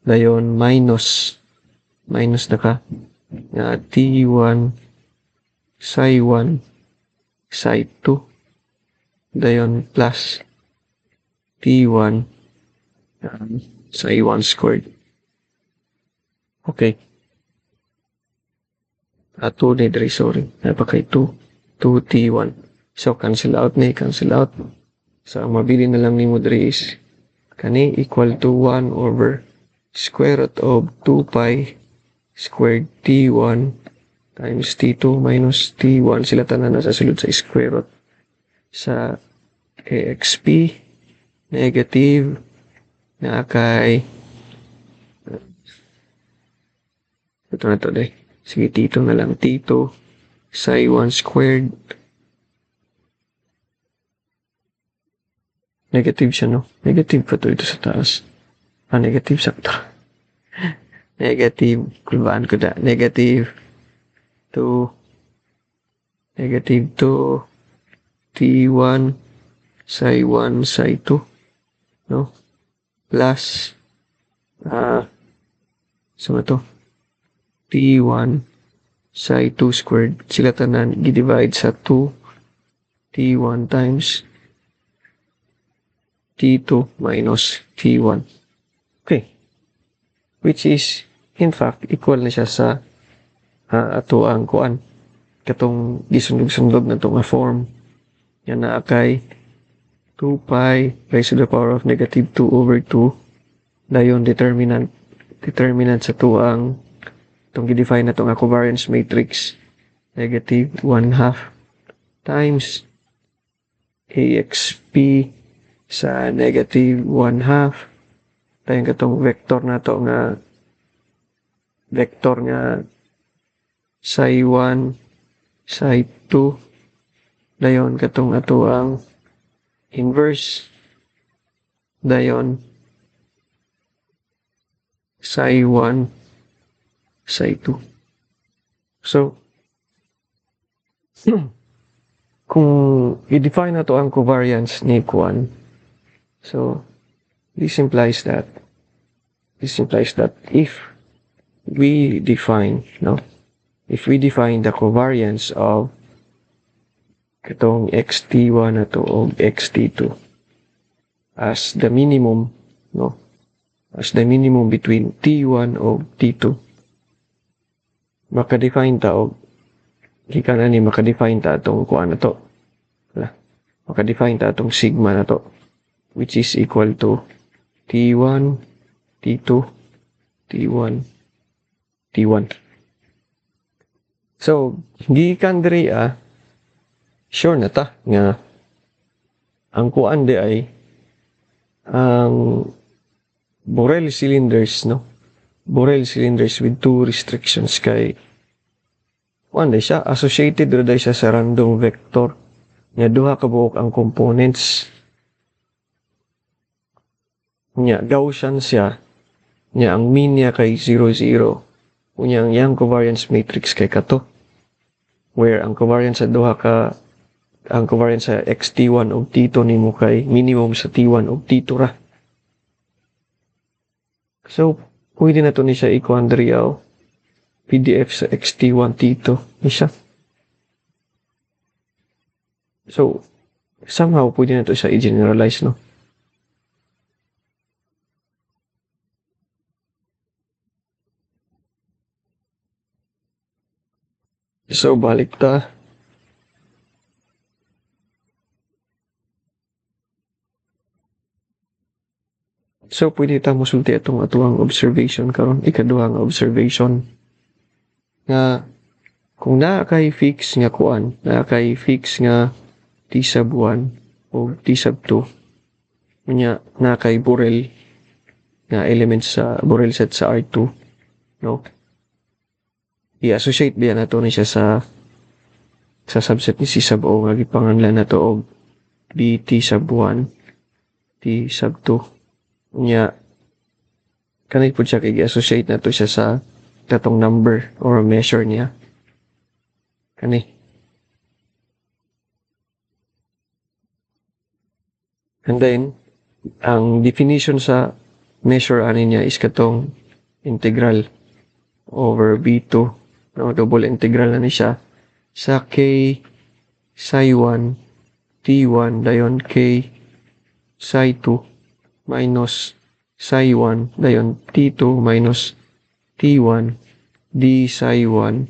dayon minus minus na ka nga T1 psi 1 psi 2, dayon plus T1 psi 1 squared. Okay. 2 ni diri, sorry. Napa kay 2 2 T1. So cancel out ni, cancel out. So ang mabili na lang nimo diri is kani equal to 1 over square root of 2 pi squared T1 times T2 minus T1. Sila tanan nasa sulod sa square root sa AXP negative na kay ito na to deh. Sige, T2 na lang. T2 psi 1 squared. Negative siya, no? Negative pa to ito sa taas. Ah, negative sakto. Negative. Kulbaan ko da. Negative 2. Negative 2. T1 psi 1 psi 2. No? Plus so ito T1 psi 2 squared. Sila tanan gi-divide sa 2 T1 times T2 minus T1. Okay. Which is, in fact, equal na siya sa ato ang kuan. Katong gisundog-sundog na itong form. Yan na kay 2 pi raised to the power of negative 2 over 2. Dayon determinant. Determinant sa 2 ang itong gi-define na itong covariance matrix. Negative 1 half times AXP sa negative 1 half. Dayon katong vector na to nga vector nga psi 1 psi 2, dayon katong ato ang inverse, dayon psi 1 psi 2. So kung i-define na to ang covariance ni kuan, so This implies that if we define, no, if we define the covariance of katong xt1 na to og xt2 as the minimum, no, as the minimum between t1 o t2, maka-define ta og gikan ani, maka-define ta atong kuan na to. Wala. Maka-define ta atong sigma na to, which is equal to t1 t2 t1 t1. So gikan diri, sure na ta nga ang kuan di ay ang Borel cylinders, no, Borel cylinders with two restrictions kay kuan day siya, associated ra day siya sa random vector nga duha ka buok ang components nya, Gaussian siya nya, ang mean niya kay 0 0, unya ang iyang covariance matrix kay kato, where ang covariance sa duha ka, ang covariance sa xt1 ug t2 nimo kay minimum sa t1 ug t2 ra. So pwede na to ni siya ikuan diri, oh. PDF sa xt1 t2 ni siya. So somehow pwede na to siya i-generalize, no? So balik ta. So pwede ta mosulti atong atuang observation karon, ikaduha nga observation nga kung naa kay fix nga kuan, naa kay fix nga t sub 1 o t sub 2, unya naa kay Borel nga elements sa Borel set sa R2, no? I-associate biya nato ni siya sa subset ni C sub O nga gipanganlan nato og B T sub 1 T sub 2. Unya kanay pud siya kay gi-associate nato siya sa katong number or measure niya kani. And then ang definition sa measure ani niya is katong integral over B2, no, double integral na ni siya sa k psi 1 t1 dayon k psi 2 minus psi 1 dayon t2 minus t1 d psi 1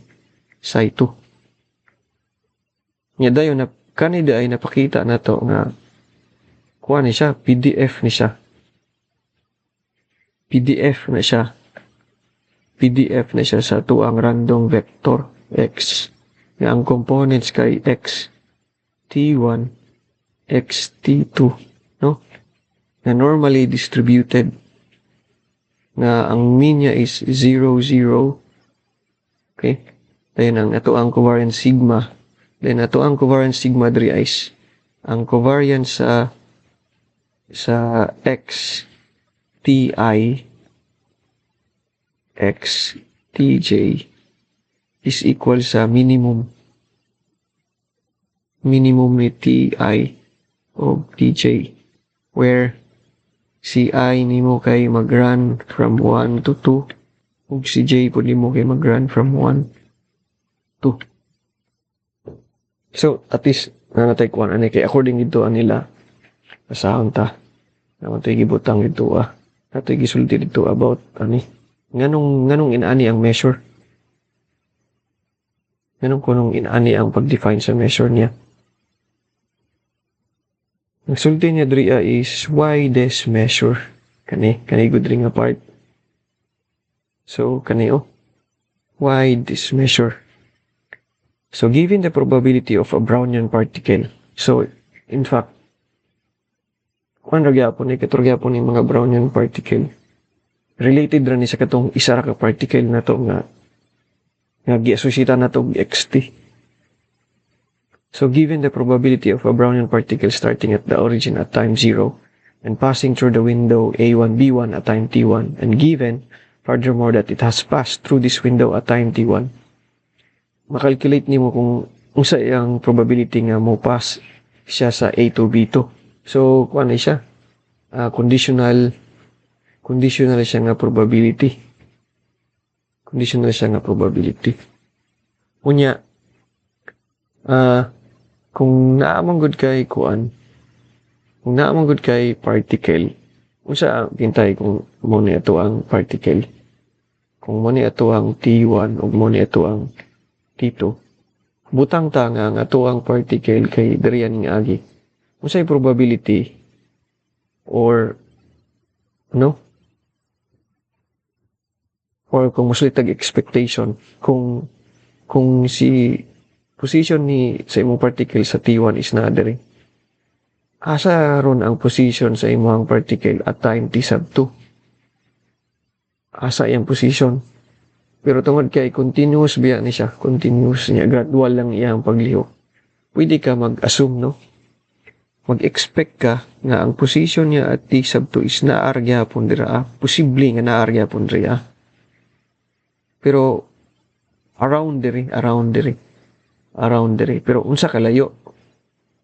psi 2. Nya dayon na kani ay napakita na to nga kuha ni siya, PDF ni siya. PDF na siya. PDF na siya sa tuang random vector x nga ang components kay x t1 x t2, no, na normally distributed nga ang mean niya is 0 0. Okay, then ang ato ang covariance sigma, then ato ang covariance sigma diri is ang covariance sa x ti x tj is equal sa minimum ni ti o tj, where si I nimo kay mag-run from 1 to 2 ug si j pud nimo kay mag-run from 1 to 2. So at least na natay kuan ani kay according dito anila, basahon ta naman to'y gibutang dito, nato'y gisulti dito about ani, nganong inaani ang measure, nganong kunong inaani ang pag-define sa measure niya. Ang sulti niya diri is why this measure, kani good rin nga part. So kani, oh, why this measure? So given the probability of a Brownian particle, so in fact kuan ra gyapon ni, kato ra gyapon ni mga Brownian particle, related ra ni sa katong isa ra ka particle na to nga gi-associate na to og xt. So given the probability of a Brownian particle starting at the origin at time 0 and passing through the window A1 B1 at time t1, and given furthermore that it has passed through this window at time t1, makalculate nimo kung unsa iyang probability nga mo pass siya sa A2 B2. So kuan ni siya, Conditional siya nga probability. Conditional siya nga probability. Unya, kung naa man gud kay kuan, kung naa man gud kay particle, unsa gintay kung mo ni ato ang particle? Kung mo ni ato ang T1 ug mo ni ato ang T2, butang ta nga ang ato ang particle kay diri nga agi. Unsay probability or no? Or kung mosulti expectation, kung si position ni sa imong particle sa T1 is naa diri. Asa ron ang position sa imong particle at time t sub 2? Asa iyang position? Pero tungod kay continuous biya ni siya, continuous niya, gradual lang iyang paglihok. Pwede ka mag-assume, no? Mag-expect ka nga ang position niya at t sub 2 is naa ra gyapon dira. Posible nga naa ra gyapon dira. Pero around diri, around diri. Around diri. Pero unsa kalayo?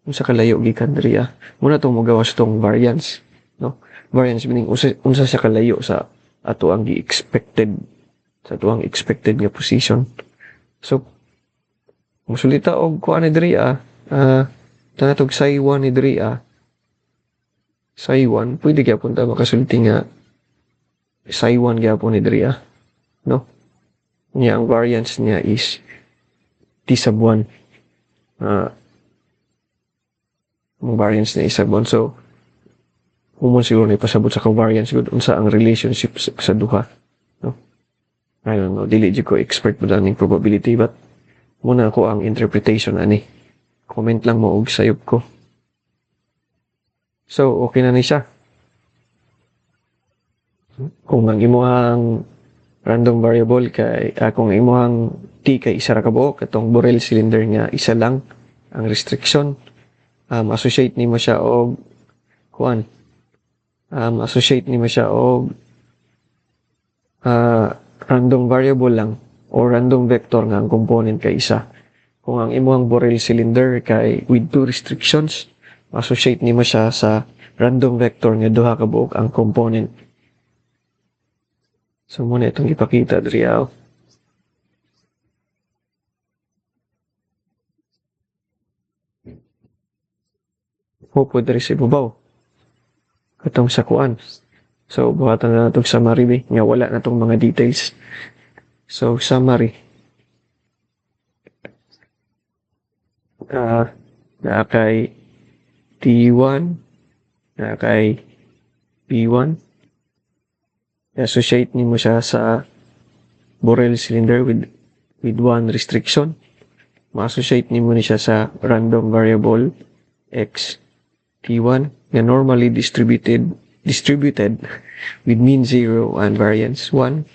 Unsa kalayo gikan diri ah? Muna tong mogawas tong variance, no? Variance meaning unsa siya kalayo sa ato ang gi-expected, sa ato ang expected nga position. So musulti ta og kuan ni diri ah, tanatog psi 1 ni diri ah. Psi 1, pwede gyapon ta makasulti nga psi 1 gyapon ni diri ah, no? Niya ang variance niya is t sub 1. Ang variance niya is sub 1. So, humon siguro ni pasabot sa covariance gud unsa ang relationship sa duha, no? I don't know, dili jud ko expert mo ning probability, but muna ako ang interpretation ani. Comment lang mo og sayop ko. So, okay na ni siya. Kung ang imuhang random variable kay kung ang imuhang t kay isa ra ka buok, katong Borel cylinder nga isa lang ang restriction, associate nimo siya og kuan, associate nimo siya og random variable lang or random vector nga ang component kay isa. Kung ang imuhang Borel cylinder kay with two restrictions, associate nimo siya sa random vector nga duha ka buok ang component. So muna itong ipakita diri aw. Mo diri sa ibabaw. Katong sa kuan. So buhatan na natong summary bi nga wala na tong mga details. So summary. Naa kay T1, naa kay P1. I-associate nimo siya sa Borel cylinder with one restriction. Ma-associate nimo ni siya sa random variable x t1 nga normally distributed with mean 0 and variance 1.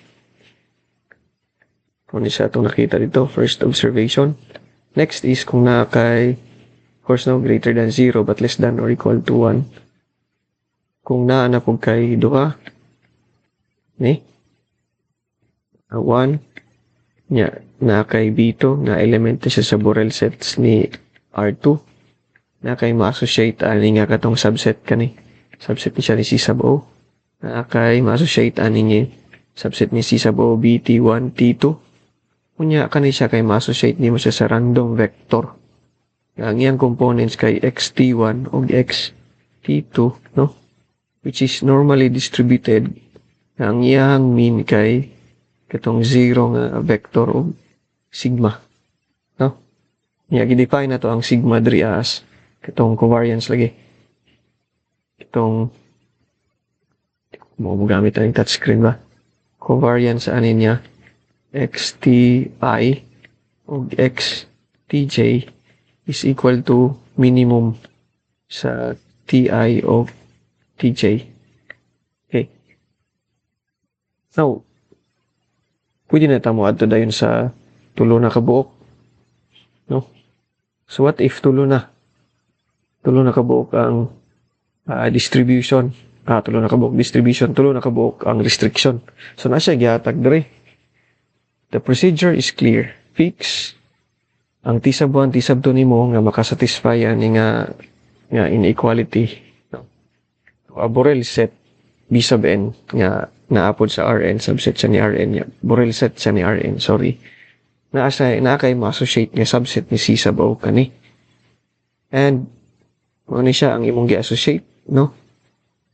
Kung ni siya itong nakita dito, first observation. Next is kung naa kay, of course, no, greater than 0 but less than or equal to 1. Kung naa na pud kay duha, ni 1, nya naa kay B2 nga element siya sa Borel sets ni R2, na kay ma-associate ani nga katong subset kani, subset ni siya ni C sub O, na kay ma-associate ani nga subset ni C sub O B T1 T2. Unya kani siya kay ma-associate nimo siya sa random vector nga ang iyang components kay xt1 ug xt2, no, which is normally distributed, nga ang iyang mean kay katong 0 nga vector og sigma, no? Nya gi-define na to ang sigma diri as katong covariance lagi. Itong mo gamit ang touchscreen ba? Covariance ani niya xti ug xtj is equal to minimum sa ti o tj. Okay. Now, pwede na ta mo adto dayon sa tulo na kabuok, no? So what if tulo na? Tulo na kabuok ang distribution. Tulo na kabuok distribution, tulo na kabuok ang restriction. So na siya gihatag diri. The procedure is clear. Fix ang t sub 1, t sub 2 nimo nga makasatisfy ani nga inequality, no? A Borel set B sub n nga naapod sa Rn, subset siya ni Rn niya. Borel set siya ni Rn, sorry. Naa sa naa kay ma-associate nga subset ni C sub O kani. And mao ni siya ang imong gi-associate, no?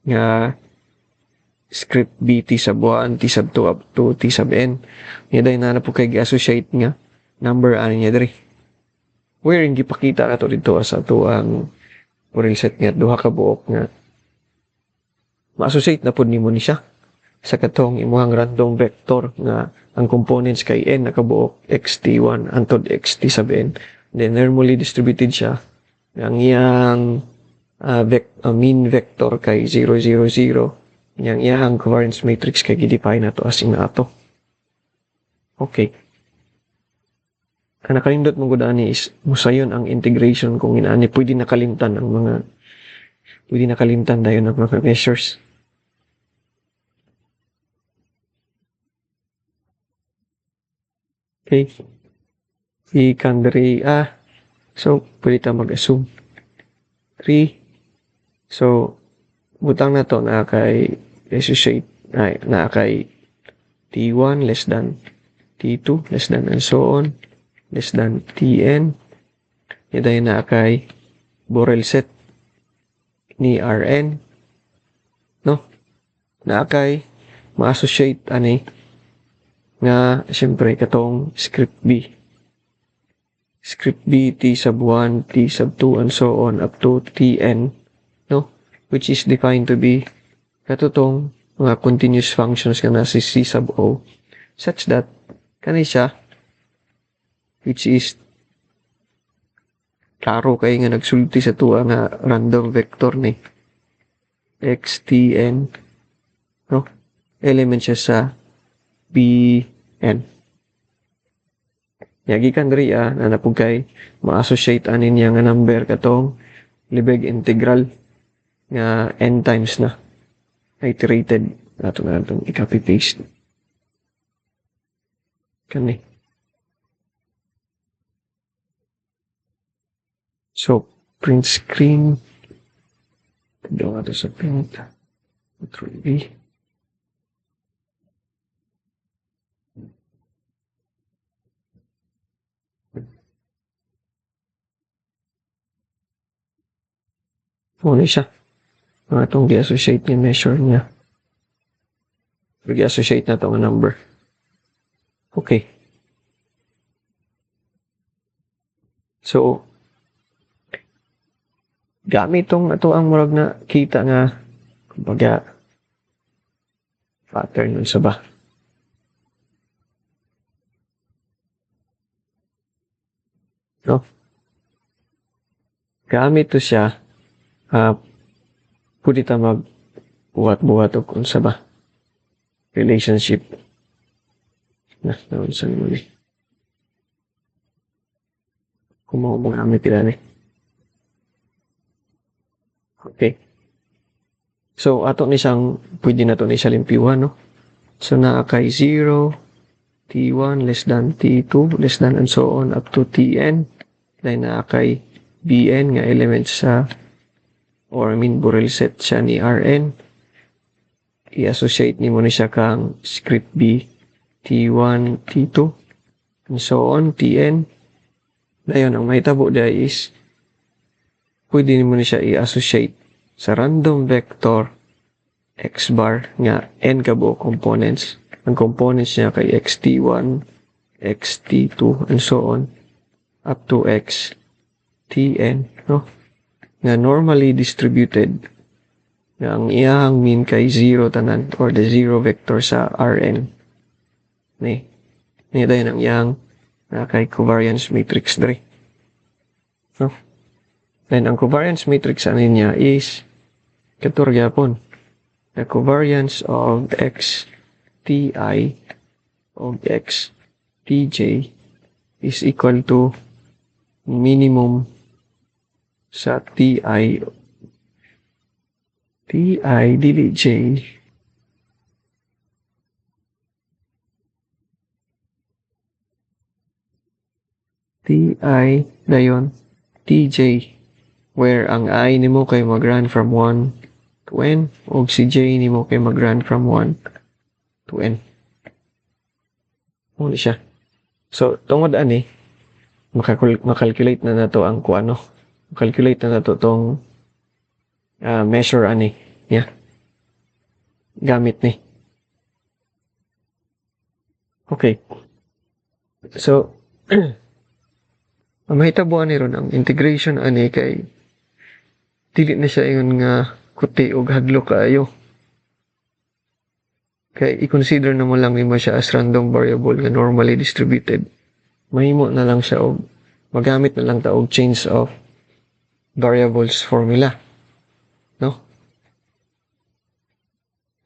Nga script B T sub 1, T sub 2 up to T sub n. Nya dayon naa na po kay gi-associate nga number ani niya diri. Wherein gipakita nato dito sa ato ang Borel set nga duha ka buok nga ma-associate na pud nimo ni siya sa katong imuhang random vector nga ang components kay n nakabuok xt1 hangtod xt sub n. Then normally distributed siya. Ang iyang mean vector kay 0, 0, 0. Yang iyang covariance matrix kay gi-define nato as in ato. Okay. Ang nakalindot mo gud ani is musayon ang integration kung inaani pwede nakalimtan dayon ang mga measures. Okay. Ikan diri. So pwede ta mag-assume 3. So butang na to na kay associate ay na kay T1 less than T2 less than and so on less than Tn. Dayon na kay Borel set ni Rn, no? Na kay ma-associate ani nga siyempre katong script B. Script B T sub 1, T sub 2 and so on up to Tn, no? Which is defined to be katutong mga continuous functions nga nasa C sub O such that kani siya, which is klaro kay nga nagsulti sa tuwa nga random vector ni x t n, no? Element siya sa B n. Yagi kan diri na napug kay ma-associate ani niya nga number katong Lebesgue integral nga n times na iterated. Ato na itong i-copy paste kani. So print screen, doon ato sa print, Control V. Muna siya. Mga itong gi-associate niya measure niya. Gi-associate na itong number. Okay. So, gamit itong ato ang murag na kita nga kumbaga pattern nun sa ba. No? Gamit to siya, pwede ta magbuhat-buhat og unsa ba relationship na naunsa nimo ni kung mao gamit sila ni. Okay. So ato ni siyang pwede na to ni siya limpyuhan, no? So naa kay 0, T1 less than T2 less than and so on up to Tn. Then naa kay Bn nga element sa or I mean Borel set siya ni Rn. I-associate nimo ni siya kang script B T1, T2 and so on Tn. Dayon ang mahitabo diay is pwede nimo ni siya i-associate sa random vector x bar nga n kabuok components. Ang components niya kay xt1, xt2 and so on up to xtn, no? Nga normally distributed nga ang iyang mean kay 0 tanan or the 0 vector sa Rn. Ni ni dayon ang iyang na kay covariance matrix diri, no? Then ang covariance matrix ani niya is katur gyapon the covariance of x t I of x t j is equal to minimum sa t I t I dili j t I dayon t j, where ang I nimo kay mag-run from 1 to n og si j nimo kay mag-run from 1 to n. Mao ni siya. So, tungod ani, makalculate na nato ang kuano. Calculate na nato tong measure ani niya. Gamit ni. Okay. So, ang mahitabo ani ron, ang integration ani kay dili na siya ingon nga kuti og hadlok kaayo. Kay i-consider na mo lang nimo siya as random variable nga normally distributed. Mahimo na lang siya og magamit na lang ta og change of variables formula. No?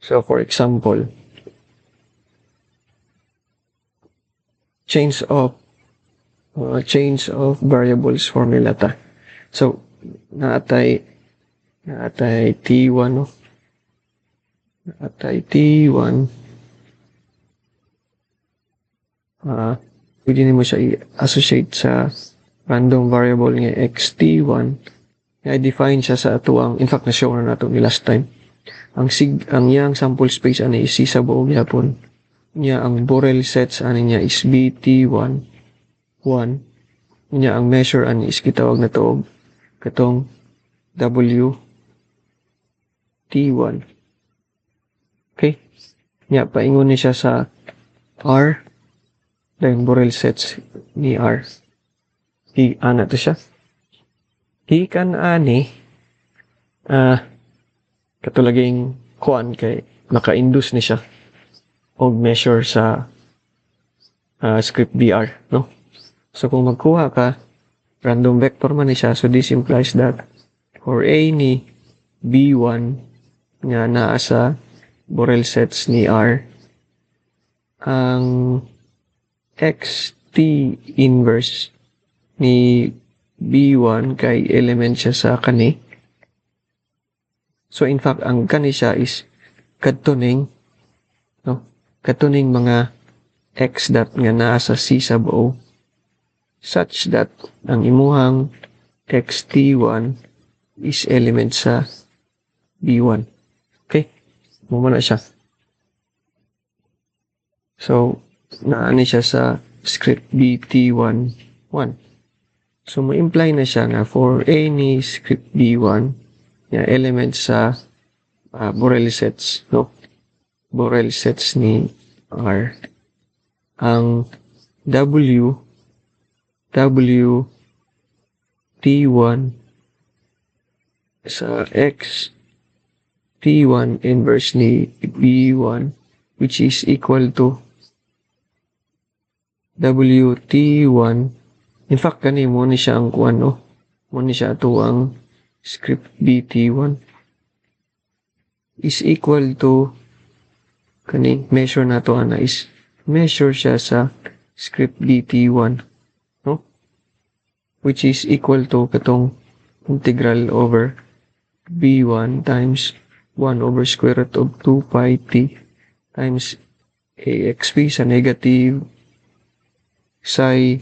So for example, change of variables formula ta. So naatay T1, no? Naatay T1, pwede nimo siya i-associate sa random variable nga xt1 nga i-define siya sa atuang, in fact, na-show na nato ni last time. Ang iyang sample space ani is C sub O gyapon niya. Ang Borel sets ani niya is BT1 1 niya. Ang measure ani is gitawag na to og katong W T1. Okay, niya paingon ni siya sa R dahil Borel sets ni R. Hi ana to siya. Gikan ani, katulaging kuan kay maka-induce ni siya og measure sa script BR, no? So kung magkuha ka, random vector man ni siya, so this implies that for A ni B1 nga naa sa Borel sets ni R, ang XT inverse ni B1 kay element siya sa kani. So in fact, ang kani siya is kadto ning, no, kadto ning mga x dot nga naa sa C sub O such that ang imuhang xt1 is element sa B1. Okay? Mao na siya. So, naani siya sa script BT1 1. So, mo-imply na siya nga for any script B1 nga element sa Borel sets, no? Borel sets ni R, ang W W T1 sa X T1 inverse ni B1, which is equal to WT1. In fact, kani mao ni siya ang kuan, no? Mao ni siya ato ang script BT1 is equal to kani measure nato ana is measure siya sa script BT1, no, which is equal to katong integral over B1 times 1 over square root of 2 pi t times AXP sa negative psi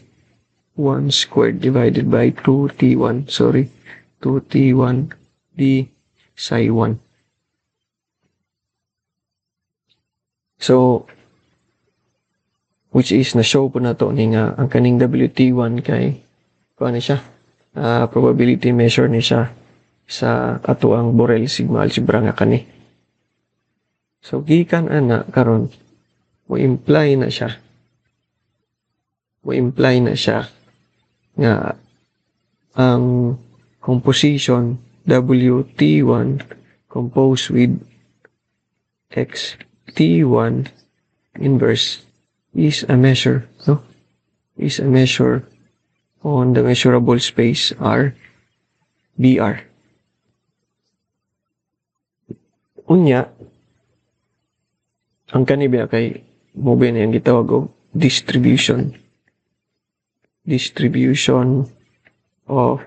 1 squared divided by 2t1, sorry, 2t1 d psi 1. So, which is na-show po na to ni nga ang kaning WT1 kay kuan ni siya, probability measure ni siya sa ato ang Borel sigma algebra nga kani. So gikan ana karon, mo imply na siya nga ang composition WT1 composed with XT1 inverse is a measure, no? Is a measure on the measurable space R, BR. Unya, ang kani biya kay mo ba ang gitawag og distribution. Distribution of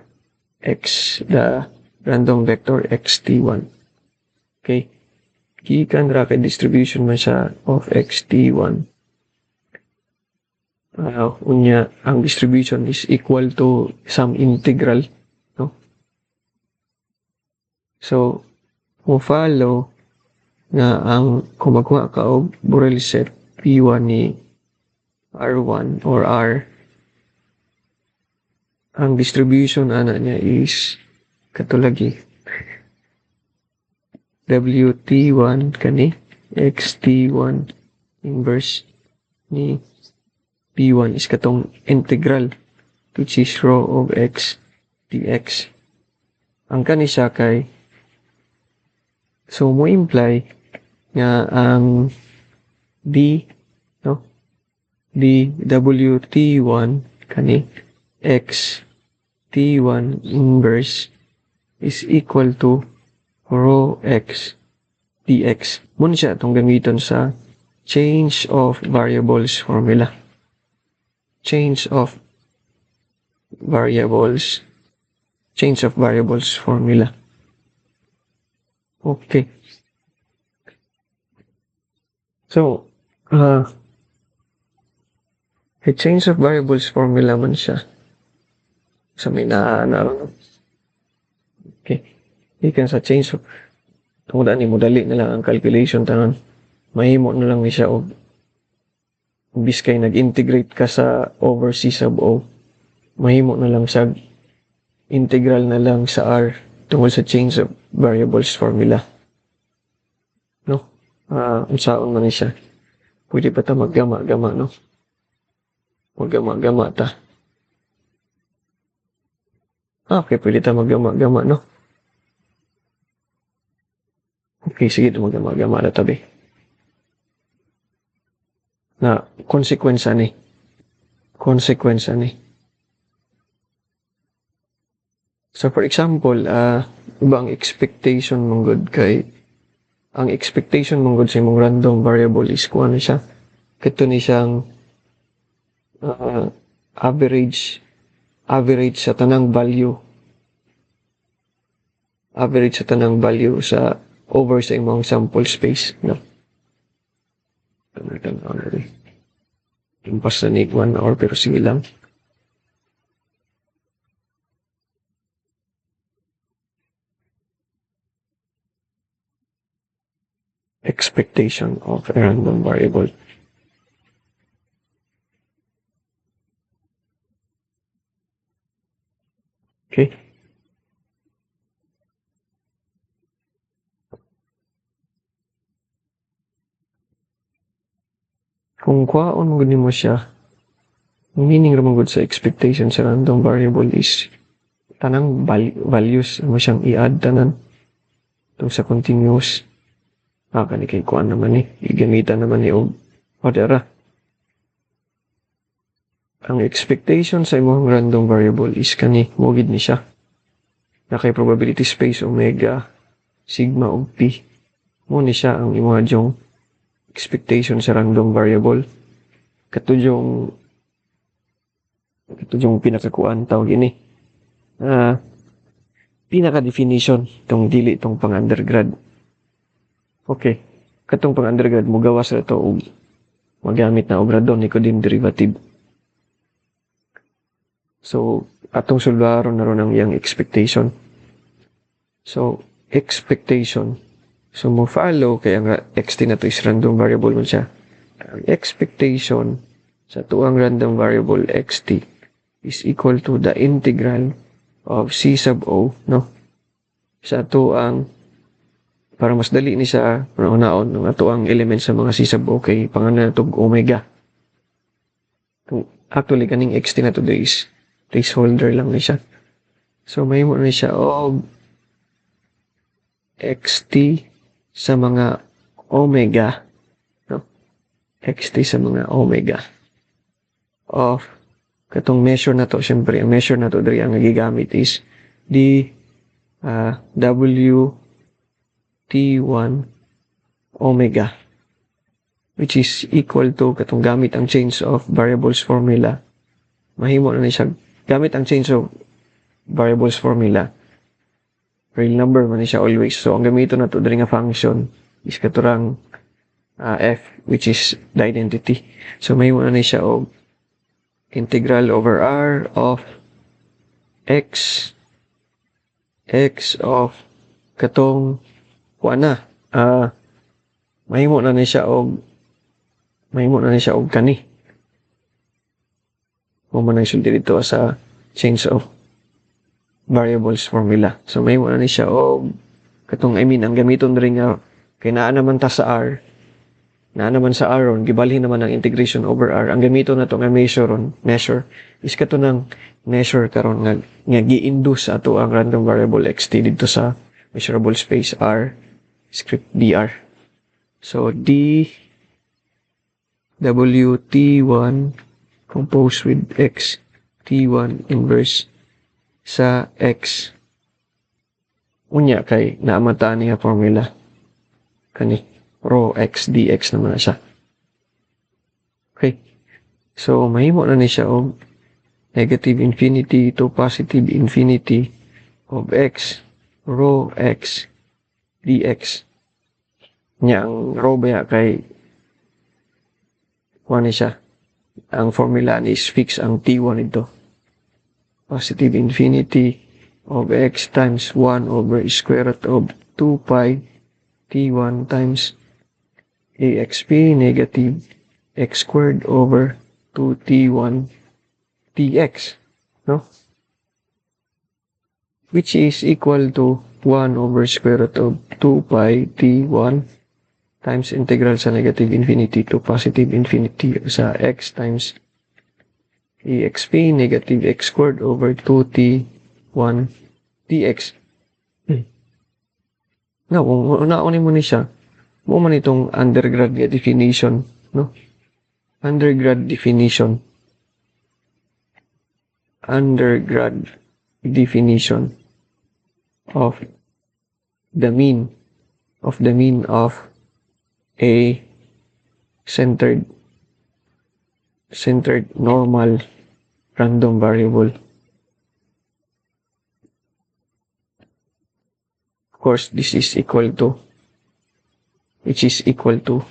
X, the random vector xt1. Okay. Gikan ra kay distribution man siya of xt1. Unya, ang distribution is equal to some integral, no? So, Mo follow nga ang kung magkuha ka og Borel set P1 ni R1 or R, ang distribution ana niya is katulagi WT1 kani XT1 inverse ni P1 is katong integral, which is rho of x dx. Ang kani siya kay, so mo imply nga ang d, no, d WT1 kani x T1 inverse is equal to rho x dx. Muna siya itong gamiton sa change of variables formula. Change of variables. Change of variables formula. Okay. So, a change of variables formula man siya. Sa may na, okay. Ikan sa change of, tungod ani mo dali na lang ang calculation tanan. Mahimo na lang ni siya og imbis kay nag-integrate ka sa over C sub O, mahimo na lang siya integral na lang sa R tungod sa change of variables formula. No? Unsaon man ni siya. Pwede pa ta maggama-gama, no? Maggama-gama ta. Okay, pwede ta maggama-gama, no? Okay, sige, maggama-gama na tabi. Na, consequence ani. Consequence ani. So, for example, iba ang expectation mong good kay, ang expectation mong good sa imong random variable is kuha na siya. Kito ni siyang average sa tanang value. Average sa tanang value sa over sa imong sample space, no? Limpas na ni 1 hour pero sige lang. Expectation of a random variable. Okay. Kung kuhaon mo gud nimo siya, ang meaning ra man gud sa expectation sa random variable is tanang values mo siyang i-add tanan tung sa continuous. Kani kay kuan naman ni, igamitan naman ni og odera. Ang expectation sa imong random variable is kani mo gid ni siya. Na kay probability space omega sigma og p. Mo ni siya ang imong jong expectation sa random variable. Katujong pinakakuan tawag ini. Pinaka-definition tong dili tong pang-undergrad. Okay. Katong pang-undergrad mo gawas ra to og magamit na og Radon-Nikodym derivative. So, atong sulbaron na ron ang iyang expectation. So, expectation. So, mo follow kay ang xt na to is random variable man siya. Ang expectation sa tuang random variable xt is equal to the integral of c sub o, no? Sa tuang, para mas dali ni sa unaon ng ato ang element sa mga c sub o kay pangalan na tog omega. Actually, kaning xt na to is placeholder lang ni siya. So, mahimo na siya og xt sa mga omega, no? Xt sa mga omega of katong measure na to. Syempre, ang measure na to diri ang gigamit is d w t1 omega, which is equal to katong gamit ang change of variables formula. Mahimo na ni siya gamit ang change of variables formula. Real number man ni siya always. So ang gamiton na to diri nga function is katurang f, which is the identity. So mahimo na ni siya og integral over r of x, x of katong Kuha na. Mahimo na ni siya og kani. Mao man ang sulti dito sa change of variables formula. So mahimo na ni siya og katong, I mean, ang gamiton diri nga kay naa naman ta sa R, naa naman sa R ron, gibalhin naman ang integration over R. Ang gamiton nato nga measure ron, measure is kato ng measure karon nga gi-induce ato ang random variable xt dito sa measurable space R script dr. So d w t1 composed with x t1 inverse sa x. Unya kay naamata niya formula kani rho x dx naman na siya. Okay. So mahimo na ni siya og negative infinity to positive infinity of x rho x dx. Nya ang rho ba kay kuha ni siya. Ang formula ni is fix ang t1 ito. Positive infinity of x times 1 over square root of 2 pi t1 times axp negative x squared over 2t1 dx, no? Which is equal to 1 over square root of 2 pi t1 times integral sa negative infinity to positive infinity sa x times exp negative x squared over 2t1 dx. Now, kung unaon mo ni siya, mao man itong undergrad nga definition, no? Undergrad definition. Undergrad definition of the mean of a centered normal random variable. Of course, this is equal to, which is equal to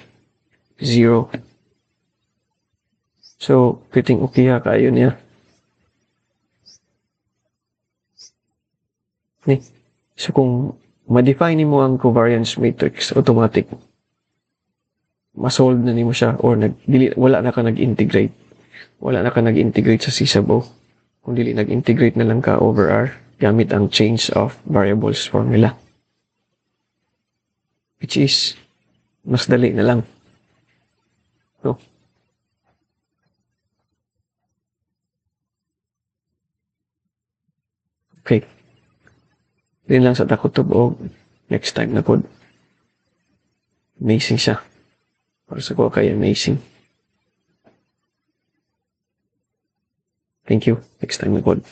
0. So, piting okay ha kayo niya. Ni. So, kung ma-define mo ang covariance matrix, automatic, ma-solve na nimo siya or nag, dili, wala na ka nag-integrate. Wala na ka nag-integrate sa C sub O. Kung dili, nag-integrate na lang ka over R gamit ang change of variables formula. Which is, mas dali na lang. No? Okay. Din lang sa takutob o next time na pod. Amazing siya. Para sa ko kay amazing. Thank you. Next time na pod.